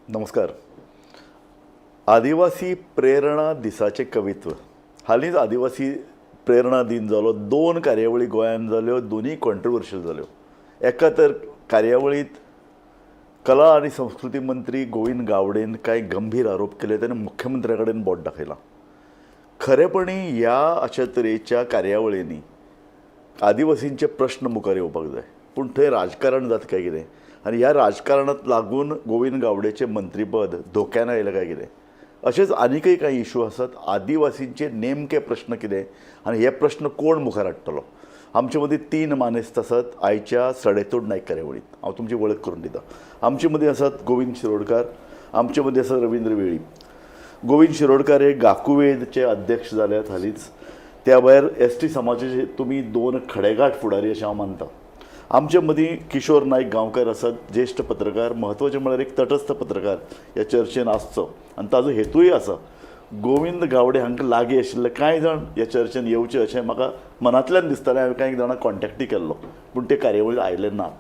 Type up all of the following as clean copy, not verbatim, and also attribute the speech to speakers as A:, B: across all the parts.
A: नमस्कार. आदिवासी प्रेरणा दिसाचें कवित्व. हालींच आदिवासी प्रेरणा दिन जालो. दोन कार्यावळी गोंयांत जाल्यो, दोनूय कॉन्ट्रोवर्शियल जाल्यो. एका तर कार्यावळींत कला आनी संस्कृती मंत्री गोविंद गावडेन कांय गंभीर आरोप केले, ताणें मुख्यमंत्र्या कडेन बोट दाखयलां. खरेपणी ह्या अशा तरेच्या कार्यावळींनी आदिवासींचे प्रश्न मुखार येवपाक जाय, पूण थंय राजकारण जाता काय कितें, आनी ह्या राजकारणात लागून गोविंद गावडेचें मंत्रीपद धोक्यान आयलें काय कितें, अशेंच आनीकय कांय इशू आसात. आदिवासींचे नेमके प्रश्न कितें आनी हे प्रश्न कोण मुखार हाडटलो? आमचे मदीं तीन मानेस्त आसात आयच्या सडेतोड नायक कार्यावळींत. हांव तुमची वळख करून दितां. आमचे मदीं आसात गोविंद शिरोडकार, आमचे मदीं आसात रविंद्र वेळीप. गोविंद शिरोडकार हे गाकुवेदचे अध्यक्ष जाल्यात हालींच. त्या भायर एस टी समाजाचे तुमी दोन खडेगांठ फुडारी अशें हांव मानता. आमचे मदीं किशोर नायक गांवकार आसात, ज्येश्ठ पत्रकार. म्हत्वाचें म्हळ्यार एक तटस्थ पत्रकार ह्या चर्चेन आसचो आनी ताजो हेतूय आसा गोविंद गावडे हांकां लागीं आशिल्ले कांय जाण ह्या चर्चेन येवचे अशें म्हाका मनांतल्यान दिसतालें. हांवें कांय जाणांक कॉन्टेक्टूय केल्लो, पूण ते कार्यावळीर आयले नात.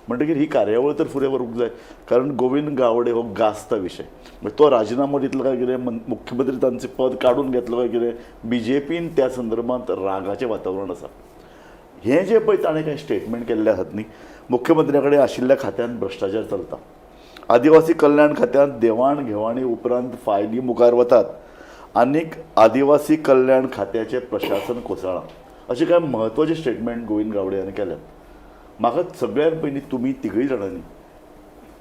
A: म्हणटकीर ही कार्यावळ तर फुडें व्हरूंक जाय, कारण गोविंद गावडे हो गाजता विशय. म्हणजे तो राजिनामो दितलो काय कितें, मुख्यमंत्री तांचें पद काडून घेतलो काय कितें, बी जे पीन त्या संदर्भात रागाचें वातावरण आसा. हें जें पळय ताणें कांय स्टेटमेंट केल्लें आसात न्ही, मुख्यमंत्र्या कडेन आशिल्ल्या खात्यांत भ्रश्टाचार चलता, आदिवासी कल्याण खात्यांत देवाण घेवाणी उपरांत फायली मुखार वतात, आनीक आदिवासी कल्याण खात्याचें प्रशासन कोसळ्ळां, अशें कांय म्हत्वाचें स्टेटमेंट गोविंद गावडे हांणी केल्यात. म्हाका सगळ्यात पयलीं तुमी तिगूय जाणांनी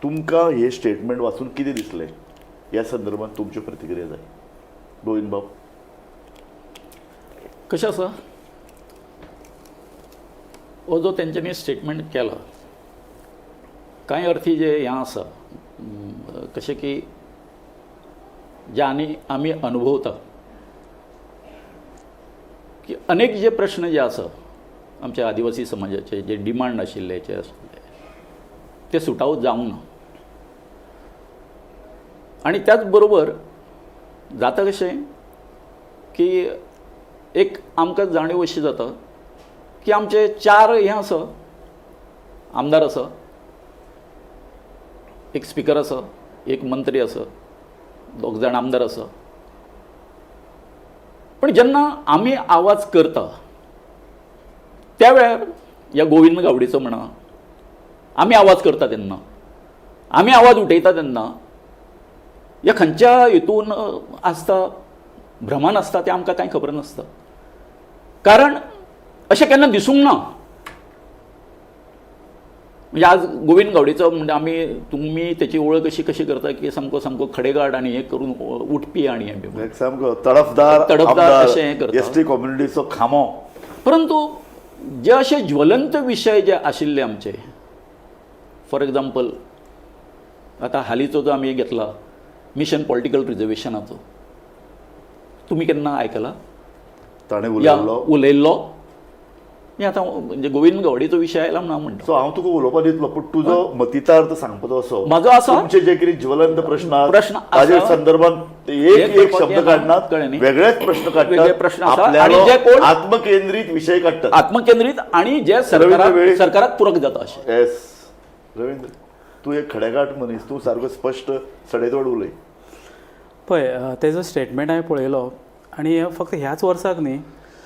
A: तुमकां हें स्टेटमेंट वाचून कितें दिसलें, ह्या संदर्भात तुमच्यो प्रतिक्रिया जाय. गोविंद बाब.
B: कशें आसा, हो जो तेंच्यांनी स्टेटमेंट केला, कांय अर्थी जे हें आसा, कशें की जे आनी आमी अनुभवता की अनेक जे प्रश्न जे आसा आमच्या आदिवासी समाजाचे, जे डिमांड आशिल्ले, जे आशिल्ले, ते सुटाव जावंक ना. आनी त्याच बरोबर जाता कशें की एक आमकां जाणीव अशी जाता की आमचे चार हें आसा, आमदार आसा, एक स्पिकर आसा, एक मंत्री आसा, दोग जाण आमदार आसा. पण जेन्ना आमी आवाज करता त्या वेळार ह्या गोविंद गावडीचो म्हणा, आमी आवाज करता तेन्ना, आमी आवाज उठयता तेन्ना, ह्या खंयच्या हितून आसता, भ्रमान आसता, तें आमकां कांय खबर नासता. कारण अशें केन्ना दिसूंक ना. म्हणजे आज गोविंद गावडीचो म्हणजे आमी तुमी तेची वळख अशी कशी करता की सामको सामको खडेगाड आनी हें करून उठपी आनी हें बी
A: एक सामको तडफदार
B: तडफदार अशें हें करता.
A: एस टी कम्युनिटीचो खांबो.
B: परंतु जे अशे ज्वलंत विशय जे आशिल्ले आमचे, फॉर एग्जाम्पल आतां हालींचो जो आमी घेतला मिशन पॉलिटिकल रिजर्वेशनाचो, तुमी केन्ना आयकला?
A: ताणें
B: या
A: उलयल्लो.
B: उलयल्लो. हे आतां म्हणजे गोविंद गावडीचो विशय आयला म्हणून हांव म्हणटा.
A: सो हांव तुका उलोवपाक दितलो, पूण तुजो मतितार्थ सांगपाचो असो
B: म्हाजो आसा.
A: तुमचे जे कितें ज्वलंत प्रश्न आहात,
B: प्रश्न आसा.
A: ताजे संदर्भात एक
B: हे
A: एक शब्द
B: करपाक
A: काडनात,
B: कळ्ळें न्ही?
A: वेगळेच प्रश्न
B: वेगळे
A: काडटात,
B: प्रश्न आसा
A: आपल्यालो
B: आणि जे कोण-
A: आत्मकेंद्रीत विशय काडटात.
B: आत्मकेंद्रीत आणि जे
A: रवींद्र
B: सरकाराक
A: वेळीप.
B: सरकाराक पुरक जाता अशें.
A: येस रवींद्र, तूं एक खडेगांठ मनीस, तूं सारको स्पश्ट सडेतोड उलय.
C: पळय, तेजो स्टेटमेंट हांवें पळयलो आनी हे फक्त ह्याच वर्साक न्ही,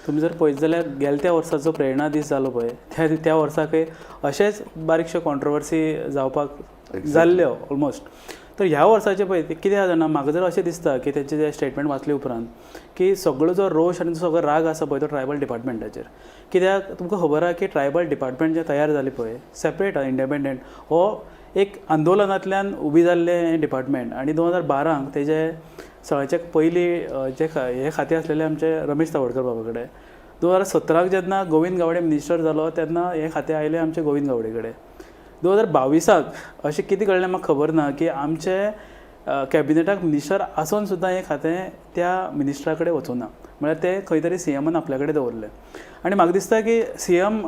C: तुमी जर पळयत जाल्यार गेल्या त्या वर्साचो प्रेरणा दीस जालो पळय, त्या त्या वर्साकय अशेंच बारीकश्यो कॉन्ट्रोवर्सी जावपाक जाल्ल्यो ऑलमोस्ट. तर ह्या वर्साचें पळय ते कितें आसा जाणा, म्हाका जर अशें दिसता की तेंचे जे स्टेटमेंट वाचले उपरांत की सगळो जो रोश आनी जो सगळो राग आसा पळय तो ट्रायबल डिपार्टमेंटाचेर. कित्याक तुमकां खबर आहा की ट्रायबल डिपार्टमेंट जें तयार जालें पळय, सेपरेट इंडिपेंडंट, हो एक आंदोलनांतल्यान उबी जाल्लें हें डिपार्टमेंट. आनी 2012क तेजें सगळ्याचे पयलीं जे हें खातें आसलेलें आमचें रमेश तवडकर बाबा कडेन. 2017क जेन्ना गोविंद गावडे मिनिस्टर जालो तेन्ना हें खातें आयलें आमचें गोविंद गावडे कडेन. 2022क अशें कितें घडलें म्हाका खबर ना की आमचे कॅबिनेटाक मिनिस्टर आसून सुद्दां हें खातें त्या मिनिस्टरा कडेन वचूं ना. म्हळ्यार तें खंय तरी सीएमान आपल्या कडेन दवरलें. आनी म्हाका दिसता की सीएम,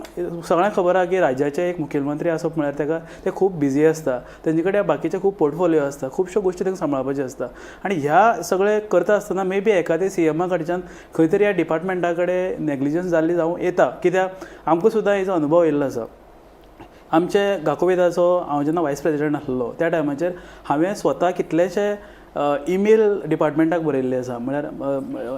C: सगळ्यांक खबर आहा की राज्याचे एक मुखेलमंत्री आसप म्हळ्यार तेका ते खूब बिजी आसता, तेंचे कडेन बाकीचे खूब पोर्टफोलियो आसता, खुबश्यो गोश्टी तांकां सांबाळपाच्यो आसता. आनी ह्या सगळें करता आसतना मे बी एखादे सीएमा कडच्यान खंय तरी ह्या डिपार्टमेंटा कडेन नेग्लिजन्स जाल्ली जावं येता. कित्याक आमकां सुद्दां हेजो अनुभव येयल्लो आसा. आमचे गाकोवेदाचो हांव जेन्ना वायस प्रेजिडेंट आसलो त्या टायमाचेर हांवें स्वता कितलेशे इमेल डिपार्टमेंटाक बरयल्ले आसा, म्हळ्यार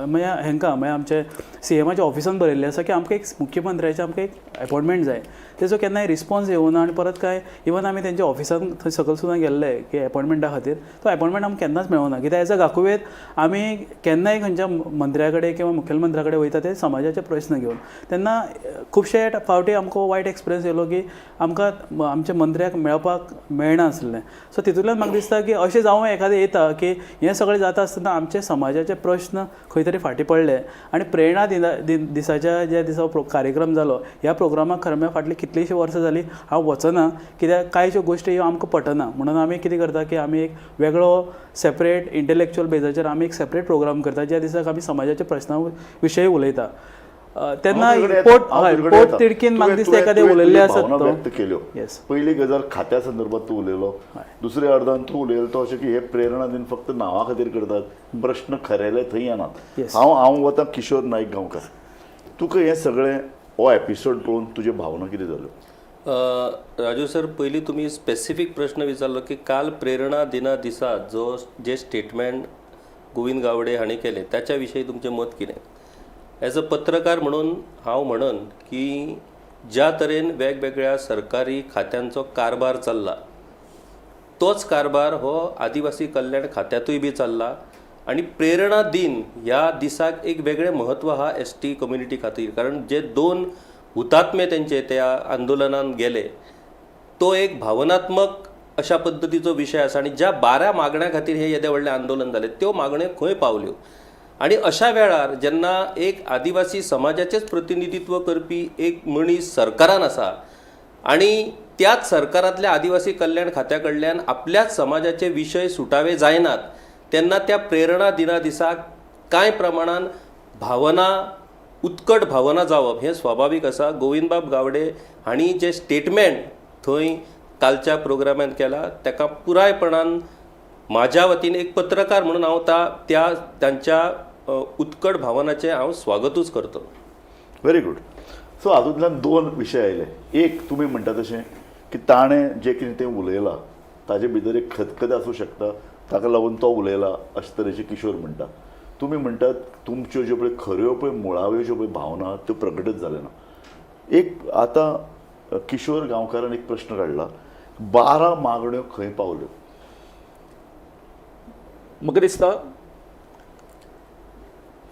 C: म्हळ्यार हेंकां म्हळ्यार आमचे सीएमाच्या ऑफिसान बरयल्लें आसा की आमकां एक मुख्यमंत्र्याचे आमकां एक एपॉयंटमेंट जाय. तेजो केन्नाय रिस्पॉन्स येवना आनी परत काय इवन आमी तेंच्या ऑफिसान थंय सकयल सुद्दां गेल्ले की एपॉयंटमेंटा खातीर, तो एपॉयंटमेंट आमकां केन्नाच मेळना. कित्याक एज अ गाकुवेद आमी केन्नाय खंयच्या मंत्र्या कडेन किंवा मुखेलमंत्र्या कडेन वयता ते समाजाचे प्रस्न घेवन, तेन्ना खुबशे फावटी आमकां वायट एक्सपिरियन्स येयलो की आमकां आमच्या मंत्र्याक मेळपाक मेळनासलें. सो तितूंतल्यान म्हाका दिसता की अशें जावं एखादें येता की हें सगळें जाता आसतना आमचे समाजाचे प्रस्न खंय तरी फाटीं पडले आनी प्रेरणा दिना दिसाच्या ज्या दिसा कार्यक्रम जालो ह्या प्रोग्रामाक खरें म्हळ्यार फाटलीं कितलींशीं वर्सां जालीं हांव वचना, कित्याक कांय ज्यो गोश्टी ह्यो आमकां पटना. म्हणून आमी कितें करता की आमी एक वेगळो सेपरेट इंटलेक्चुअल बेजाचेर आमी एक सेपरेट प्रोग्राम करता ज्या दिसाक आमी समाजाच्या प्रस्ना विशयी उलयता. तेन्ना पोट हय पोट तिडकीन म्हाका दिसता एखादें उलयल्लें आसत तो
A: व्यक्त केल्यो.
C: येस.
A: पयली गजाल खात्या संदर्भात तूं उलयलो, दुसऱ्या अर्दान तूं उलयलो तो अशें की हे प्रेरणा दिन फक्त नांवा खातीर करतात, प्रश्न खरेले थंय येनात.
C: Yes.
A: हांव वता किशोर नायक गांवकार, तुका हें सगळें हो एपिसोड पळोवन तुज्यो भावना कितें जाल्यो?
D: राजू सर, पयलीं तुमी स्पेसिफीक प्रश्न विचारलो की काल प्रेरणा दिना दिसा जो जे स्टेटमेंट गोविंद गावडे हांणी केलें त्याच्या विशयी तुमचें मत कितें? एज अ पत्रकार म्हणून हांव म्हणन की ज्या तरेन वेगवेगळ्या सरकारी खात्यांचो कारभार चल्ला तोच कारभार हो आदिवासी कल्याण खात्यांतूय बी चल्ला आनी प्रेरणा दिन ह्या दिसाक एक वेगळें म्हत्व आहा एस टी कम्युनिटी खातीर, कारण जे दोन हुतात्मे तेंचे त्या आंदोलनान गेले तो एक भावनात्मक अशा पद्दतीचो विशय आसा आनी ज्या 12 मागण्यां खातीर हें येदें व्हडलें आंदोलन जालें त्यो मागण्यो खंय पावल्यो आनी अशा वेळार जेन्ना एक आदिवासी समाजाचेंच प्रतिनिधित्व करपी एक मनीस सरकारान आसा आनी त्याच सरकारांतल्या आदिवासी कल्याण खात्या कडल्यान आपल्याच समाजाचे विशय सुटावे जायनात तेन्ना त्या प्रेरणा दिना दिसाक कांय प्रमाणान भावना उत्कट भावना जावप हें स्वाभावीक आसा. गोविंदबाब गावडे हांणी जें स्टेटमेंट थंय कालच्या प्रोग्रामान केला ताका पुरायपणान म्हाज्या वतीन एक पत्रकार म्हणून हांव त्या तांच्या उत्कट भावनाचें हांव स्वागतूच करतलो.
A: Very good. सो हातूंतल्यान दोन विशय आयले. एक तुमी म्हणटा तशें की ताणें जें कितें तें उलयलां ताजे भितर एक खतखत आसूं शकता, ताका लागून तो उलयला अशे तरेचें किशोर म्हणटा. तुमी म्हणटात तुमच्यो ज्यो पळय खऱ्यो पळय मुळाव्यो ज्यो पळय भावना त्यो प्रकटच जाल्यो ना. एक आतां किशोर गांवकारान एक प्रश्न काडला, 12 मागण्यो खंय पावल्यो?
B: म्हाका दिसता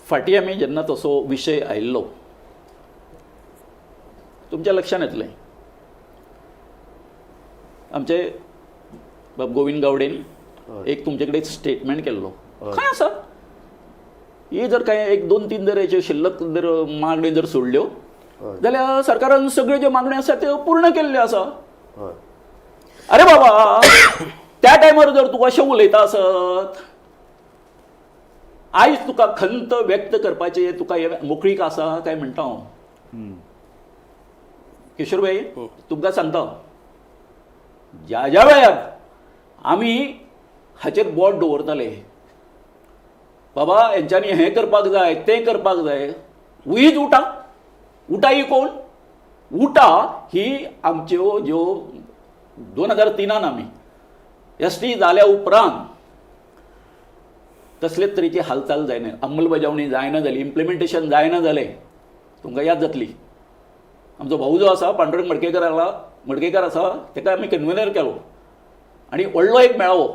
B: फाटीं आमी जेन्ना तसो विशय आयिल्लो तुमच्या लक्षांत येतलें, आमचे बाब गोविंद गावडेन एक तुमचे कडेन स्टेटमेंट केल्लो, खंय आसा ही जर कांय एक 2-3 जर हेच्यो शिल्लक जर मागण्यो जर सोडल्यो जाल्यार सरकारान सगळ्यो ज्यो मागण्यो आसा त्यो पूर्ण केल्ल्यो आसा. अरे बाबा, त्या टायमार जर तूं अशें उलयता आसत आयज तुका खंत व्यक्त करपाचें तुका हें मोकळीक आसा काय म्हणटा हांव. किशोर भाई, तुमकां सांगता, ज्या ज्या वेळार आमी हाचेर बोट दवरताले बाबा हेंच्यांनी हें करपाक जाय तें करपाक जाय, वीज उटा उटा ही कोण? उटा ही आमच्यो ज्यो 2003 आमी एस टी जाल्या उपरांत कसलेच तरेची हालचाल जायना, अंमलबजावणी जायना जाली, इम्प्लिमेंटेशन जायना जालें. तुमकां याद जातली, आमचो भाऊ जो आसा पांडुरंग मडकेकर आसा ताका आमी कन्वेनर केलो आनी व्हडलो एक मेळावो,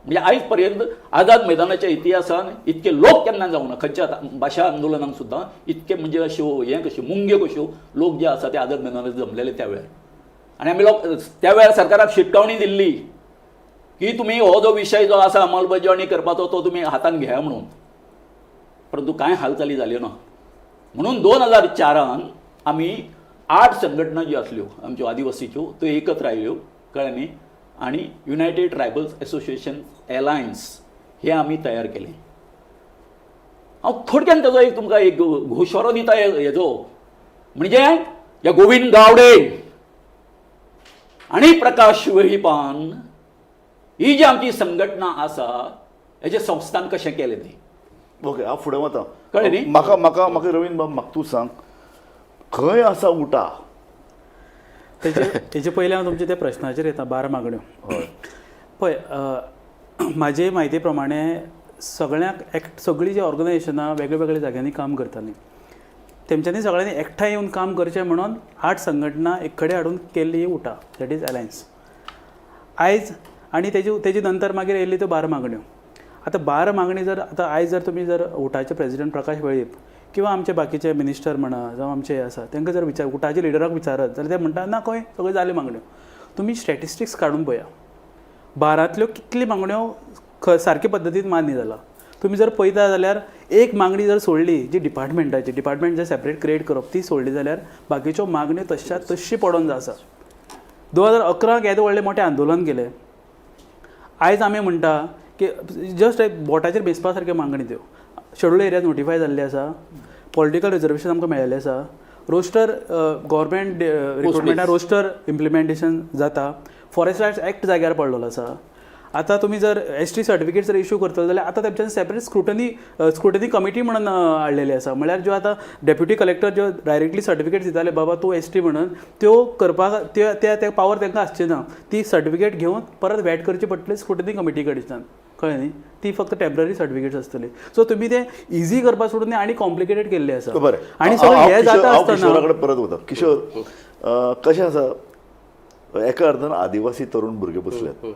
B: म्हणजे आयज पर्यंत आझाद मैदानाच्या इतिहासान इतके लोक केन्ना जावना, खंयच्या भाशा आंदोलनाक सुद्दां इतके म्हणजे अश्यो हें कश्यो मुंग्यो कश्यो लोक जे आसा ते आझाद मैदानार जमलेले त्या वेळार. आनी आमी लोक त्या वेळार सरकाराक शिटकावणी दिल्ली की तुमी हो जो विशय जो आसा अंमलबजावणी करपाचो तो तुमी हातान घेया म्हणून, परंतु कांय हालचाली जाल्यो ना. म्हणून 2004 आमी 8 संघटना ज्यो आसल्यो आमच्यो आदिवासीच्यो त्यो एकत्र आयल्यो, कळ्ळें न्ही, आनी युनायटेड ट्रायबल्स एसोसिएशन एलायन्स हे आमी तयार केलें. हांव थोडक्यान ताजो एक तुमकां एक घोशोरो दिता हेजो, म्हणजे ह्या गोविंद गावडे आनी प्रकाश वेळीपान ही जी आमची संघटना आसा हेजें संस्थान कशें केलें तें.
A: ओके, हांव फुडें वता.
B: कळ्ळें न्ही?
A: म्हाका म्हाका म्हाका रवींद्र बाब, म्हाका तूं सांग खंय आसा उटा?
C: तेजे तेजे पयलीं हांव तुमच्या त्या प्रश्नाचेर येता, 12 मागण्यो. पळय, म्हाजे म्हायती प्रमाणे सगळ्यांक एक सगळीं जी ऑर्गनायझेशनां वेगळे वेगळे जाग्यांनी काम करतालीं, तेमच्यांनी सगळ्यांनी एकठांय येवन काम करचें म्हणून 8 संघटना एक कडेन हाडून केल्ली उटा, that is alliance आयज. आनी तेजे नंतर मागीर येयल्ली त्यो 12 मागण्यो. आतां 12 मागणी जर आतां आयज जर तुमी जर उटाचे प्रेजिडंट प्रकाश वेळीप किंवा आमचे बाकीचे मिनिस्टर म्हणा जावं आमचे हे आसा तांकां जर विचार उटाचे लिडराक विचारत जाल्यार ते म्हणटा ना खंय सगळ्यो जाल्यो मागण्यो. तुमी स्टॅटिस्टिक्स काडून पळया, 12तल्यो कितल्यो मागण्यो सारके पद्दतीन मान्य जाला. तुमी जर पळयता जाल्यार एक मागणी जर सोडली जी डिपार्टमेंटाची, डिपार्टमेंट जर सेपरेट क्रिएट करप ती सोडली जाल्यार बाकीच्यो मागण्यो तश्या तश्शी पडोन आसा. 2011 येदें व्हडलें मोठें आंदोलन केलें. आयज आमी म्हणटा की जस्ट एक बोटाचेर मेजपा सारक्यो मागणी त्यो. शेड्यूल एरिया नोटिफाय जाल्ले आसा, पॉलिटिकल रिजर्वेशन आमकां मेळिल्लें आसा, रोस्टर गव्हर्मेंट रिक्रुटमेंटा रोस्टर इम्प्लिमेंटेशन जाता, फॉरेस्ट रायट्स एक्ट जाग्यार पडलेलो आसा. आतां तुमी जर एस टी सर्टिफिकेट जर इशू करतले जाल्यार आतां तेमच्यानी सेपरेट स्क्रुटनी कमिटी म्हणून हाडलेली आसा. म्हळ्यार ज्यो आतां डेप्युटी कलेक्टर ज्यो डायरेक्टली सर्टिफिकेट दिताले बाबा तूं एस टी म्हणून, त्यो करपाक त्यो त्या पावर तांकां आसची ना. ती सर्टिफिकेट घेवन परत वेट करची पडटली स्क्रुटनी कमिटी कडच्यान, कळ्ळें न्ही. ती फक्त टेम्पररी सर्टिफिकेट्स आसतली. सो तुमी ते इजी करपा सोडून आनी कॉम्प्लिकेटेड केल्ले आसा.
A: बरें,
C: आनी सगळें हें जाता आसतना
A: किशोरा कडेन परत वता. किशोर, कशें आसा, एका अर्थान आदिवासी तरुण भुरगे बसल्यात,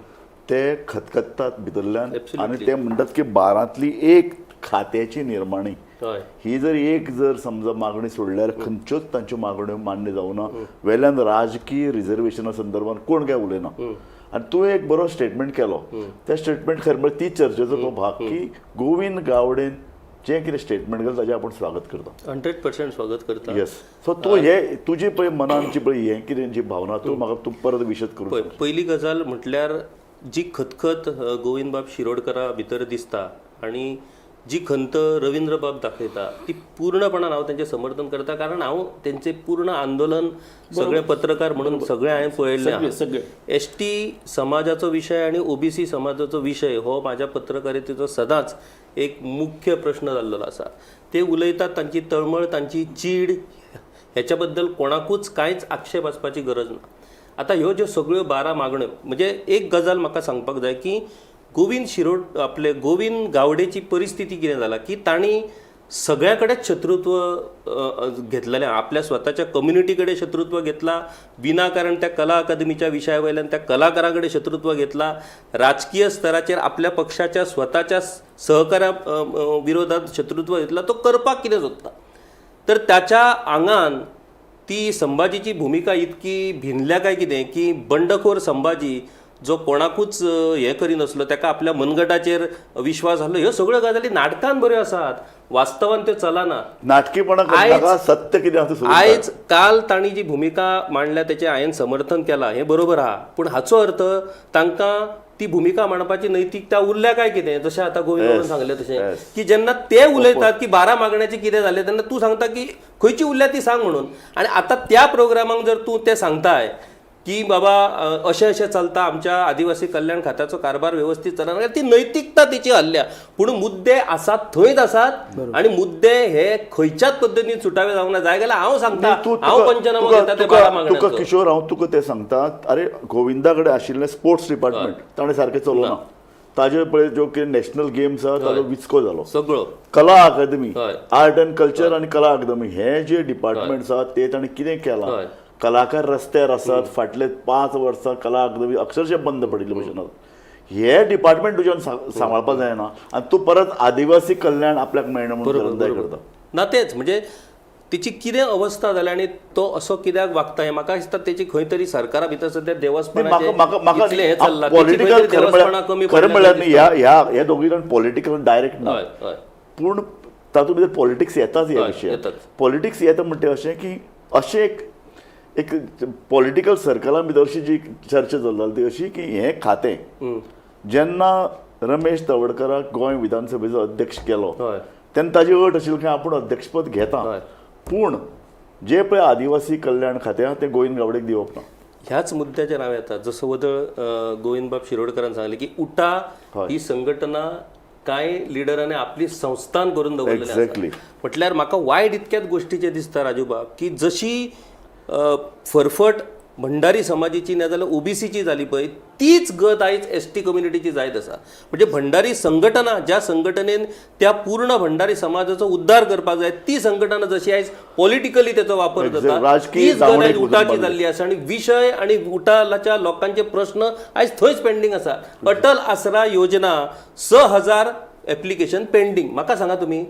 A: ते खतखत्तात भितरल्यान आनी ते म्हणटात की 12तली एक खात्याची निर्माणी ही जर एक जर समजा मागणी सोडल्यार खंयच्योच तांच्यो मागण्यो मान्य जावना. वेल्यान राजकीय रिजर्वेशना संदर्भात कोण काय उलयना. आनी तूं एक बरो स्टेटमेंट केलो, त्या स्टेटमेंट खरें म्हळ्यार ती चर्चेचो तो भाग की गोविंद गावडेन जें कितें स्टेटमेंट केलें ताजें आपूण स्वागत करता.
D: 100% स्वागत करता.
A: येस, सो तूं हे तुजी पळय मनान जी पळय हें कितें जी भावना तूं म्हाका तूं परत विशद करूं.
D: पयली गजाल म्हटल्यार जी खतखत गोविंदबाब शिरोडकरा भितर दिसता आनी जी खंत रवींद्रबाब दाखयता ती पूर्णपणान हांव तेंचें समर्थन करता, कारण हांव तेंचें पूर्ण आंदोलन सगळे पत्रकार म्हणून सगळें हांवें पळयल्लें आहा. एस टी समाजाचो विशय आनी ओबीसी समाजाचो विशय हो म्हाज्या पत्रकारितेचो सदांच एक मुख्य प्रश्न जाल्लो आसा. ते उलयतात तांची तळमळ, तांची चीड, हेच्या बद्दल कोणाकूच कांयच आक्षेप आसपाची गरज ना. आतां ह्यो ज्यो सगळ्यो 12 मागण्यो, म्हणजे एक गजाल म्हाका सांगपाक जाय की गोविंद शिरोड आपले गोविंद गावडेची परिस्थिती कितें जाला की तांणी सगळ्या कडेन शत्रुत्व घेतलेलें, आपल्या स्वताच्या कम्युनिटी कडेन शत्रुत्व घेतला, विनाकारण त्या कला अकादमीच्या विशया वयल्यान त्या कलाकारां कडेन शत्रुत्व घेतला, राजकीय स्तराचेर आपल्या पक्षाच्या स्वताच्या सहकाऱ्या विरोधात शत्रुत्व घेतला. तो करपाक कितें सोदता तर त्याच्या आंगान ती संभाजीची भुमिका इतकी भिनल्या काय कितें की बंडखोर संभाजी जो कोणाकूच हें करिनासलो, ताका आपल्या मनगटाचेर विश्वास आसलो. ह्यो सगळ्यो गजाली नाटकान बऱ्यो आसात, वास्तवान त्यो चलना.
A: नाटकीपणा करनाका, सत्य कितें आसा सोदून काड.
D: आयज काल तांणी जी भुमिका मांडल्या तेचें हांवें समर्थन केलां, हें बरोबर आहा, पूण हाचो अर्थ तांकां ती भुमिका मांडपाची नैतिकता उरल्या काय कितें? जशें आतां गोविंद सांगलें तशें की जेन्ना ते उलयतात की 12 मागण्याचें कितें जालें तेन्ना तूं सांगता की खंयची उरल्या ती सांग म्हणून, आनी आतां त्या प्रोग्रामाक जर तूं तें सांगताय की बाबा अशें अशें चलता, आमच्या आदिवासी कल्याण खात्याचो कारभार वेवस्थीत चलना, जाल्यार ती नैतिकता तिची हल्ल्या. पूण मुद्दे आसात थंयच आसात आनी मुद्दे हे खंयच्याच पद्दतीन सुटावे जावंक ना. जाय जाल्यार हांव सांगता, हांव पंचनामो घेता ते 12
A: तुका
D: मागण्यांचो.
A: किशोर, हांव तुका तें सांगता, अरे गोविंदा कडेन आशिल्लें स्पोर्ट्स डिपार्टमेंट ताणें सारकें चलोवना, ताजे पळय ज्यो कितें नॅशनल गेम्स आहा ताजो विचको जालो,
D: सगळो
A: कला अकादमी, आर्ट अँड कल्चर आनी कला अकादमी हे जे डिपार्टमेंट्स आहात ते ताणें कितें केलां, कलाकार रस्त्यार आसात, फाटले 5 वर्सां कला अकादमी अक्षरशः बंद पडिल्ले भशेन आसा. हे डिपार्टमेंट तुज्यान सांबाळपा जायना आनी तूं परत आदिवासी कल्याण आपल्याक मेळना म्हणून करंदाय करता.
D: ना तेच म्हणजे तिची कितें अवस्था जाल्या आनी तो असो कित्याक वागता हें म्हाका दिसता तेची खंय तरी सरकारा भितर सद्या देवस्पणाचें
A: म्हाका
D: इतलें हें चल्लां, तेची
A: पॉलिटिकल
D: खंय तरी देवस्पणां कमी
A: खरें
D: पडल्या
A: म्हळ्यार
D: अशें
A: न्ही, ह्या ह्या ह्या दोगूय जाण पॉलिटिकल डायरेक्ट ना,
D: हय हय
A: पूण तातूंत भितर पॉलिटिक्स येताच ह्या
D: हय,
A: विशयात.
D: येताच.
A: पॉलिटिक्स येता म्हणटा अशें की अशें एक एक पॉलिटिकल सर्कला भितर अशी जी चर्चा चलताली ती अशी की हें खातें जेन्ना रमेश तवडकराक गोंय विधानसभेचो अध्यक्ष केलो तेन्ना ताजी अट आशिल्ली की आपूण अध्यक्षपद घेता, पूण जे पळय आदिवासी कल्याण खातें आहा तें गोविंद गावडेक दिवप ना.
D: ह्याच मुद्द्याचेर हांव येता. जसो वदळ गोविंदबाब शिरोडकरान सांगलें की उटा ही संघटना कांय लिडरांनी आपली संस्थान करून दवरलेली आसा. म्हटल्यार म्हाका वायट इतक्याच गोश्टीचें दिसता राजूबाब की जशी फरफट भंडारी समाजीची नाजाल्यार ओबीसीची जाली पळय तीच गत आयज एस टी कम्युनिटीची जायत आसा. म्हणजे भंडारी संघटना ज्या संघटनेन त्या पूर्ण भंडारी समाजाचो उद्धार करपाक जाय ती संघटना जशी आयज पॉलिटिकली तेचो वापर जाता
A: राजकीय
D: तीच गत आयज
A: दावणीक
D: उटाची
A: वचून
D: जाल्ली आसा आनी विशय आनी उटाच्या लोकांचे प्रश्न आयज थंयच पेंडींग आसा. अटल आसरा योजना 6000 एप्लिकेशन पेंडींग. म्हाका सांगा तुमी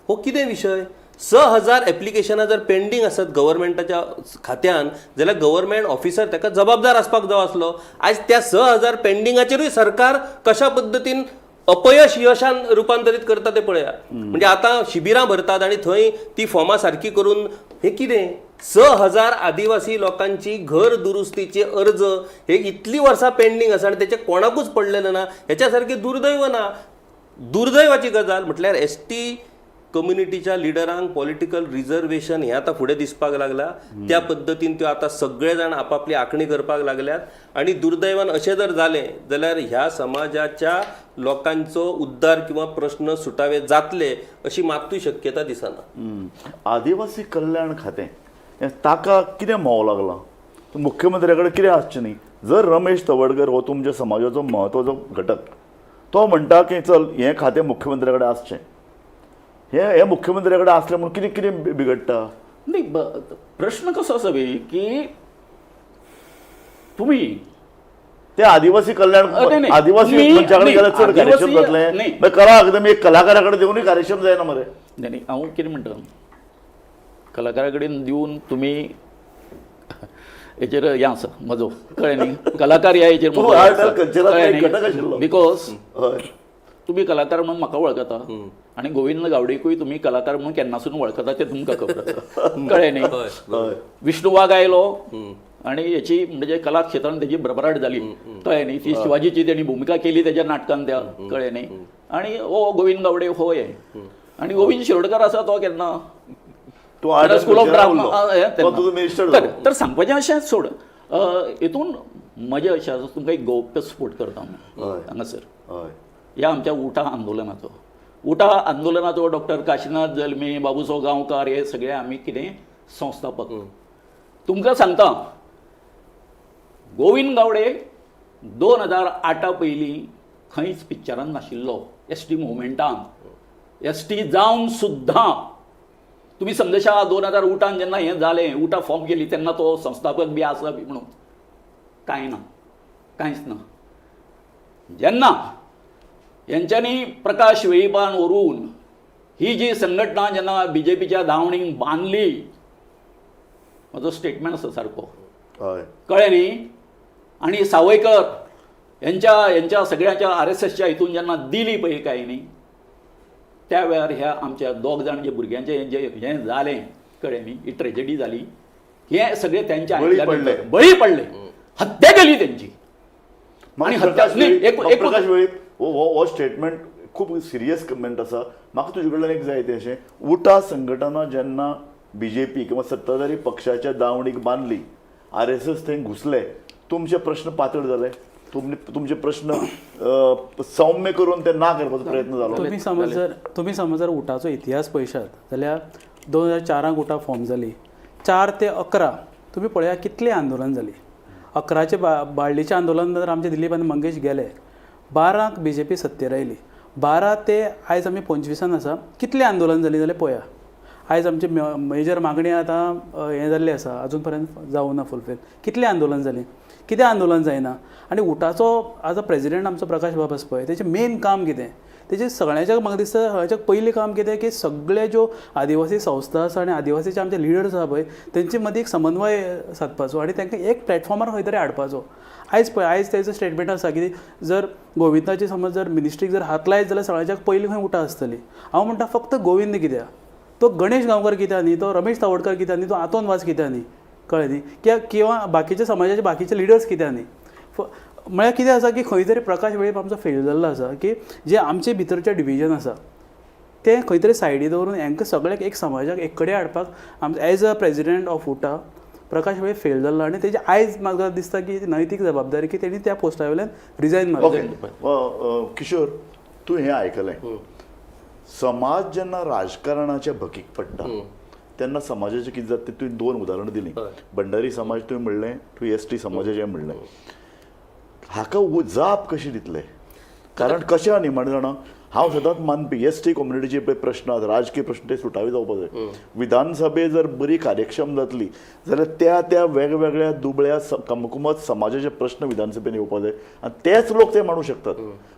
D: हो कितें विशय? 6000 एप्लिकेशनां जर पेंडींग आसत गव्हर्मेंटाच्या खात्यान जाल्यार गव्हर्मेंट ऑफिसर ताका जबाबदार आसपाक जाय आसलो. आयज त्या 6000 पेंडिंगाचेरूय सरकार कशा पद्दतीन अपयश यशान रुपांतरीत करता ते पळया. म्हणजे आतां शिबिरां भरतात आनी थंय ती फॉर्मां सारकी करून हे कितें 6000 आदिवासी लोकांची घर दुरुस्तीचे अर्ज हे इतली वर्सां पेंडींग आसा आनी तेचे कोणाकूच पडलेलें ना. हेच्या सारकें दुर्दैव ना. दुर्दैवाची गजाल म्हटल्यार एस टी कम्युनिटीच्या लिडरांक पॉलिटिकल रिजर्वेशन हें आतां फुडें दिसपाक लागला. त्या पद्दतीन त्यो आतां सगळे जाण आपापली आंखणी करपाक लागल्यात आनी दुर्दैवान अशें जर जालें जाल्यार ह्या समाजाच्या लोकांचो उद्धार किंवा प्रश्न सुटावे जातले अशी मात्तूय शक्यता दिसना.
A: आदिवासी कल्याण खातें हें ताका कितें म्होंव लागलां? मुख्यमंत्र्या कडेन कितें आसचें न्ही? जर रमेश तवडकर हो तुमच्या समाजाचो म्हत्वाचो घटक, तो म्हणटा की चल हें खातें मुख्यमंत्र्या कडेन आसचें, हें हें मुख्यमंत्र्या कडेन आसलें म्हणून कितें कितें बिगडटा?
B: नाही, प्रश्न कसो आसा बी की तुमी
A: ते आदिवासी कल्याण
B: नाही, नाही.
A: आदिवासी
B: तुम्ही-
A: मनशा कडेन
B: नाही,
A: गेल्यार चड कार्यक्षम
B: आदिवासी-
A: जातलें.
B: नाही.
A: मागीर कला अकादमी एक कलाकारा कडेन दिवनूय कार्यक्षम जायना मरे.
B: नाही नाही, हांव कितें म्हणटा, कलाकारा कडेन दिवन तुमी हेचेर हें आसा म्हजो, कळ्ळें न्ही? कलाकार ह्या हेचेर
A: तूं आर्ट अँड कल्चरांतलो एक घटक आशिल्लो.
B: Because
A: हय.
B: तुमी कलाकार म्हणून म्हाका वळखता आनी गोविंद गावडेकूय तुमी कलाकार म्हणून केन्नासून वळखता तें तुमकां खबर आसा, कळ्ळें न्ही?
D: हय.
A: हय.
B: विष्णू वाघ आयलो आनी हेची म्हणजे कला क्षेत्रान तेजी भरभराट जाली, कळ्ळें न्ही? ती शिवाजीची तेणी भुमिका केली तेज्या नाटकान त्या, कळ्ळें न्ही? आनी हो गोविंद गावडे हो हे आनी गोविंद शिरोडकर आसा तो केन्ना
A: तूं आर्ट अँड
B: स्कूल ऑफ
A: कल्चरान
B: ड्रामा
A: उरलो. तो तुजो मिनिस्टर जालो.
B: तर सांगपाचें अशें सोड, हितून म्हजें अशें आसा, तुमकां एक गौप्य स्फोट करता हांव
A: हय.
B: हांगासर.
A: हय.
B: ह्या आमच्या उटा आंदोलनाचो, उटा आंदोलनाचो डॉक्टर काशीनाथ जल्मी, बाबूसो गांवकार हे सगळे आमी कितें संस्थापक. तुमकां सांगता, गोविंद गावडे 2008 पयलीं खंयच पिक्चरान नाशिल्लो. एस टी मुवमेंटान एस टी जावन सुद्दां तुमी समजशा 2000 उटान जेन्ना हें जालें, उटा फॉर्म केली तेन्ना तो संस्थापक बी आसा बी म्हणून कांय ना, कांयच ना. जेन्ना हेंच्यांनी प्रकाश वेळीपान व्हरून ही जी संघटना जेन्ना बी जे पीच्या दावणीक बांदली, म्हजो स्टेटमेंट आसा सारको,
A: हय.
B: कळ्ळें न्ही? आनी सावयकर हेंच्या हेंच्या सगळ्यांच्या आर एस एसच्या हितून जेन्ना दिली पळय काय न्ही, त्या वेळार ह्या आमच्या दोग जाण जे भुरग्यांचें जे हें जालें, कळ्ळें न्ही, ही ट्रेजडी जाली, हे सगळे त्यांच्या
A: बळी
B: आयकल्या
A: पडले.
B: नंतर बळी पडले, हत्या केली तेंची.
A: म्हाका
B: आनी हत्या
A: प्रकाश
B: न्ही,
A: वेळीप,
B: एक-
A: म्हाका
B: एक-
A: प्रकाश वेळीप हो हो हो स्टेटमेंट खूब सिरियस कमेंट आसा. म्हाका तुजे कडल्यान एक जाय तें अशें, उटा संघटना जेन्ना बी जे पी किंवा सत्ताधारी पक्षाच्या दावणीक बांदली, आर एस एस थंय घुसले, तुमचे प्रश्न पातळ जाले, तुमचे प्रश्न सौम्य करून ते ना करपाचो प्रयत्न जालो.
C: तुमी समज जर उटाचो इतिहास पळयशात जाल्यार 2004 उटा फॉर्म जाली, 4 ते 11 तुमी पळया कितलें आंदोलन जालीं. 11चें बाळ्ळीचें आंदोलन तर आमचे दिलीप आनी मंगेश गेले, 12 बी जे पी सत्तेर आयली, 12 ते आयज आमी 25 आसा, कितलें आंदोलन जालीं जाल्यार पळया. आयज आमची मेजर मागणी आतां हें जाल्ली आसा, अजून पर्यंत जावूं ना फुलफील. कितलें आंदोलन जालीं, कितें आंदोलन जायना. आनी उटाचो आज अ प्रेजिडेंट आमचो प्रकाश बाब आसा पळय, तेचें मेन काम कितें, तेजें सगळ्यांच्या म्हाका दिसता सगळ्यांच्या पयलीं काम कितें की सगळे ज्यो आदिवासी संस्था आसा आनी आदिवासीचे आमचे लिडर्स आसा पळय तेंचे मदीं एक समन्वय सादपाचो आनी तांकां एक प्लॅटफॉर्मार खंय तरी हाडपाचो. आयज पळय, आयज तेजो स्टेटमेंट आसा की जर गोविंदाची समज जर मिनिस्ट्रीक जर हात लायत जाल्यार सगळ्यांच्या पयलीं खंय उटा आसतली. हांव म्हणटा फक्त गोविंद कित्याक, तो गणेश गांवकर कित्याक न्ही, तो रमेश तावडकर कित्याक न्ही, तो आंतोन वाज कित्याक न्ही, कळ्ळें न्ही, किंवा बाकीच्या समाजाचे बाकीचे लिडर्स कित्याक न्ही. म्हळ्यार कितें आसा की खंय तरी प्रकाश वेळीप आमचो फेल जाल्लो आसा की जे आमचे भितरचें डिविजन आसा तें खंय तरी सायडी दवरून हांकां सगळ्याक एक समाजाक एक कडेन हाडपाक आम एज अ प्रेजिडेंट ऑफ उटा प्रकाश वेळीप फेल जाल्लो. आनी तेजी आयज म्हाका दिसता की नैतीक जबाबदारी की तेणी त्या पोस्टा वयल्यान रिजायन मारलें.
A: ओके किशोर, तूं हें आयकलें, समाज जेन्ना राजकारणाच्या भकीक पडटा तेन्ना समाजाचें कितें जाता तें तुवें दोन उदाहरणां दिलीं.
D: हय.
A: भंडारी समाज तुवें म्हणलें, तुवें एस टी समाजाचें म्हणलें. हाका जाप कशी दितले? कारण कशें आहा न्ही माण जाणा, हांव सदांच मानपी एस टी कम्युनिटीचे पळय प्रश्न आसा, राजकीय प्रश्न ते सुटावे जावपा जाय. विधानसभे जर बरी कार्यक्षम जातली जाल्यार त्या त्या वेगवेगळ्या दुबळ्या कमकुमत समाजाचे प्रश्न विधानसभेन येवपा जाय आनी तेच लोक ते मांडू शकतात.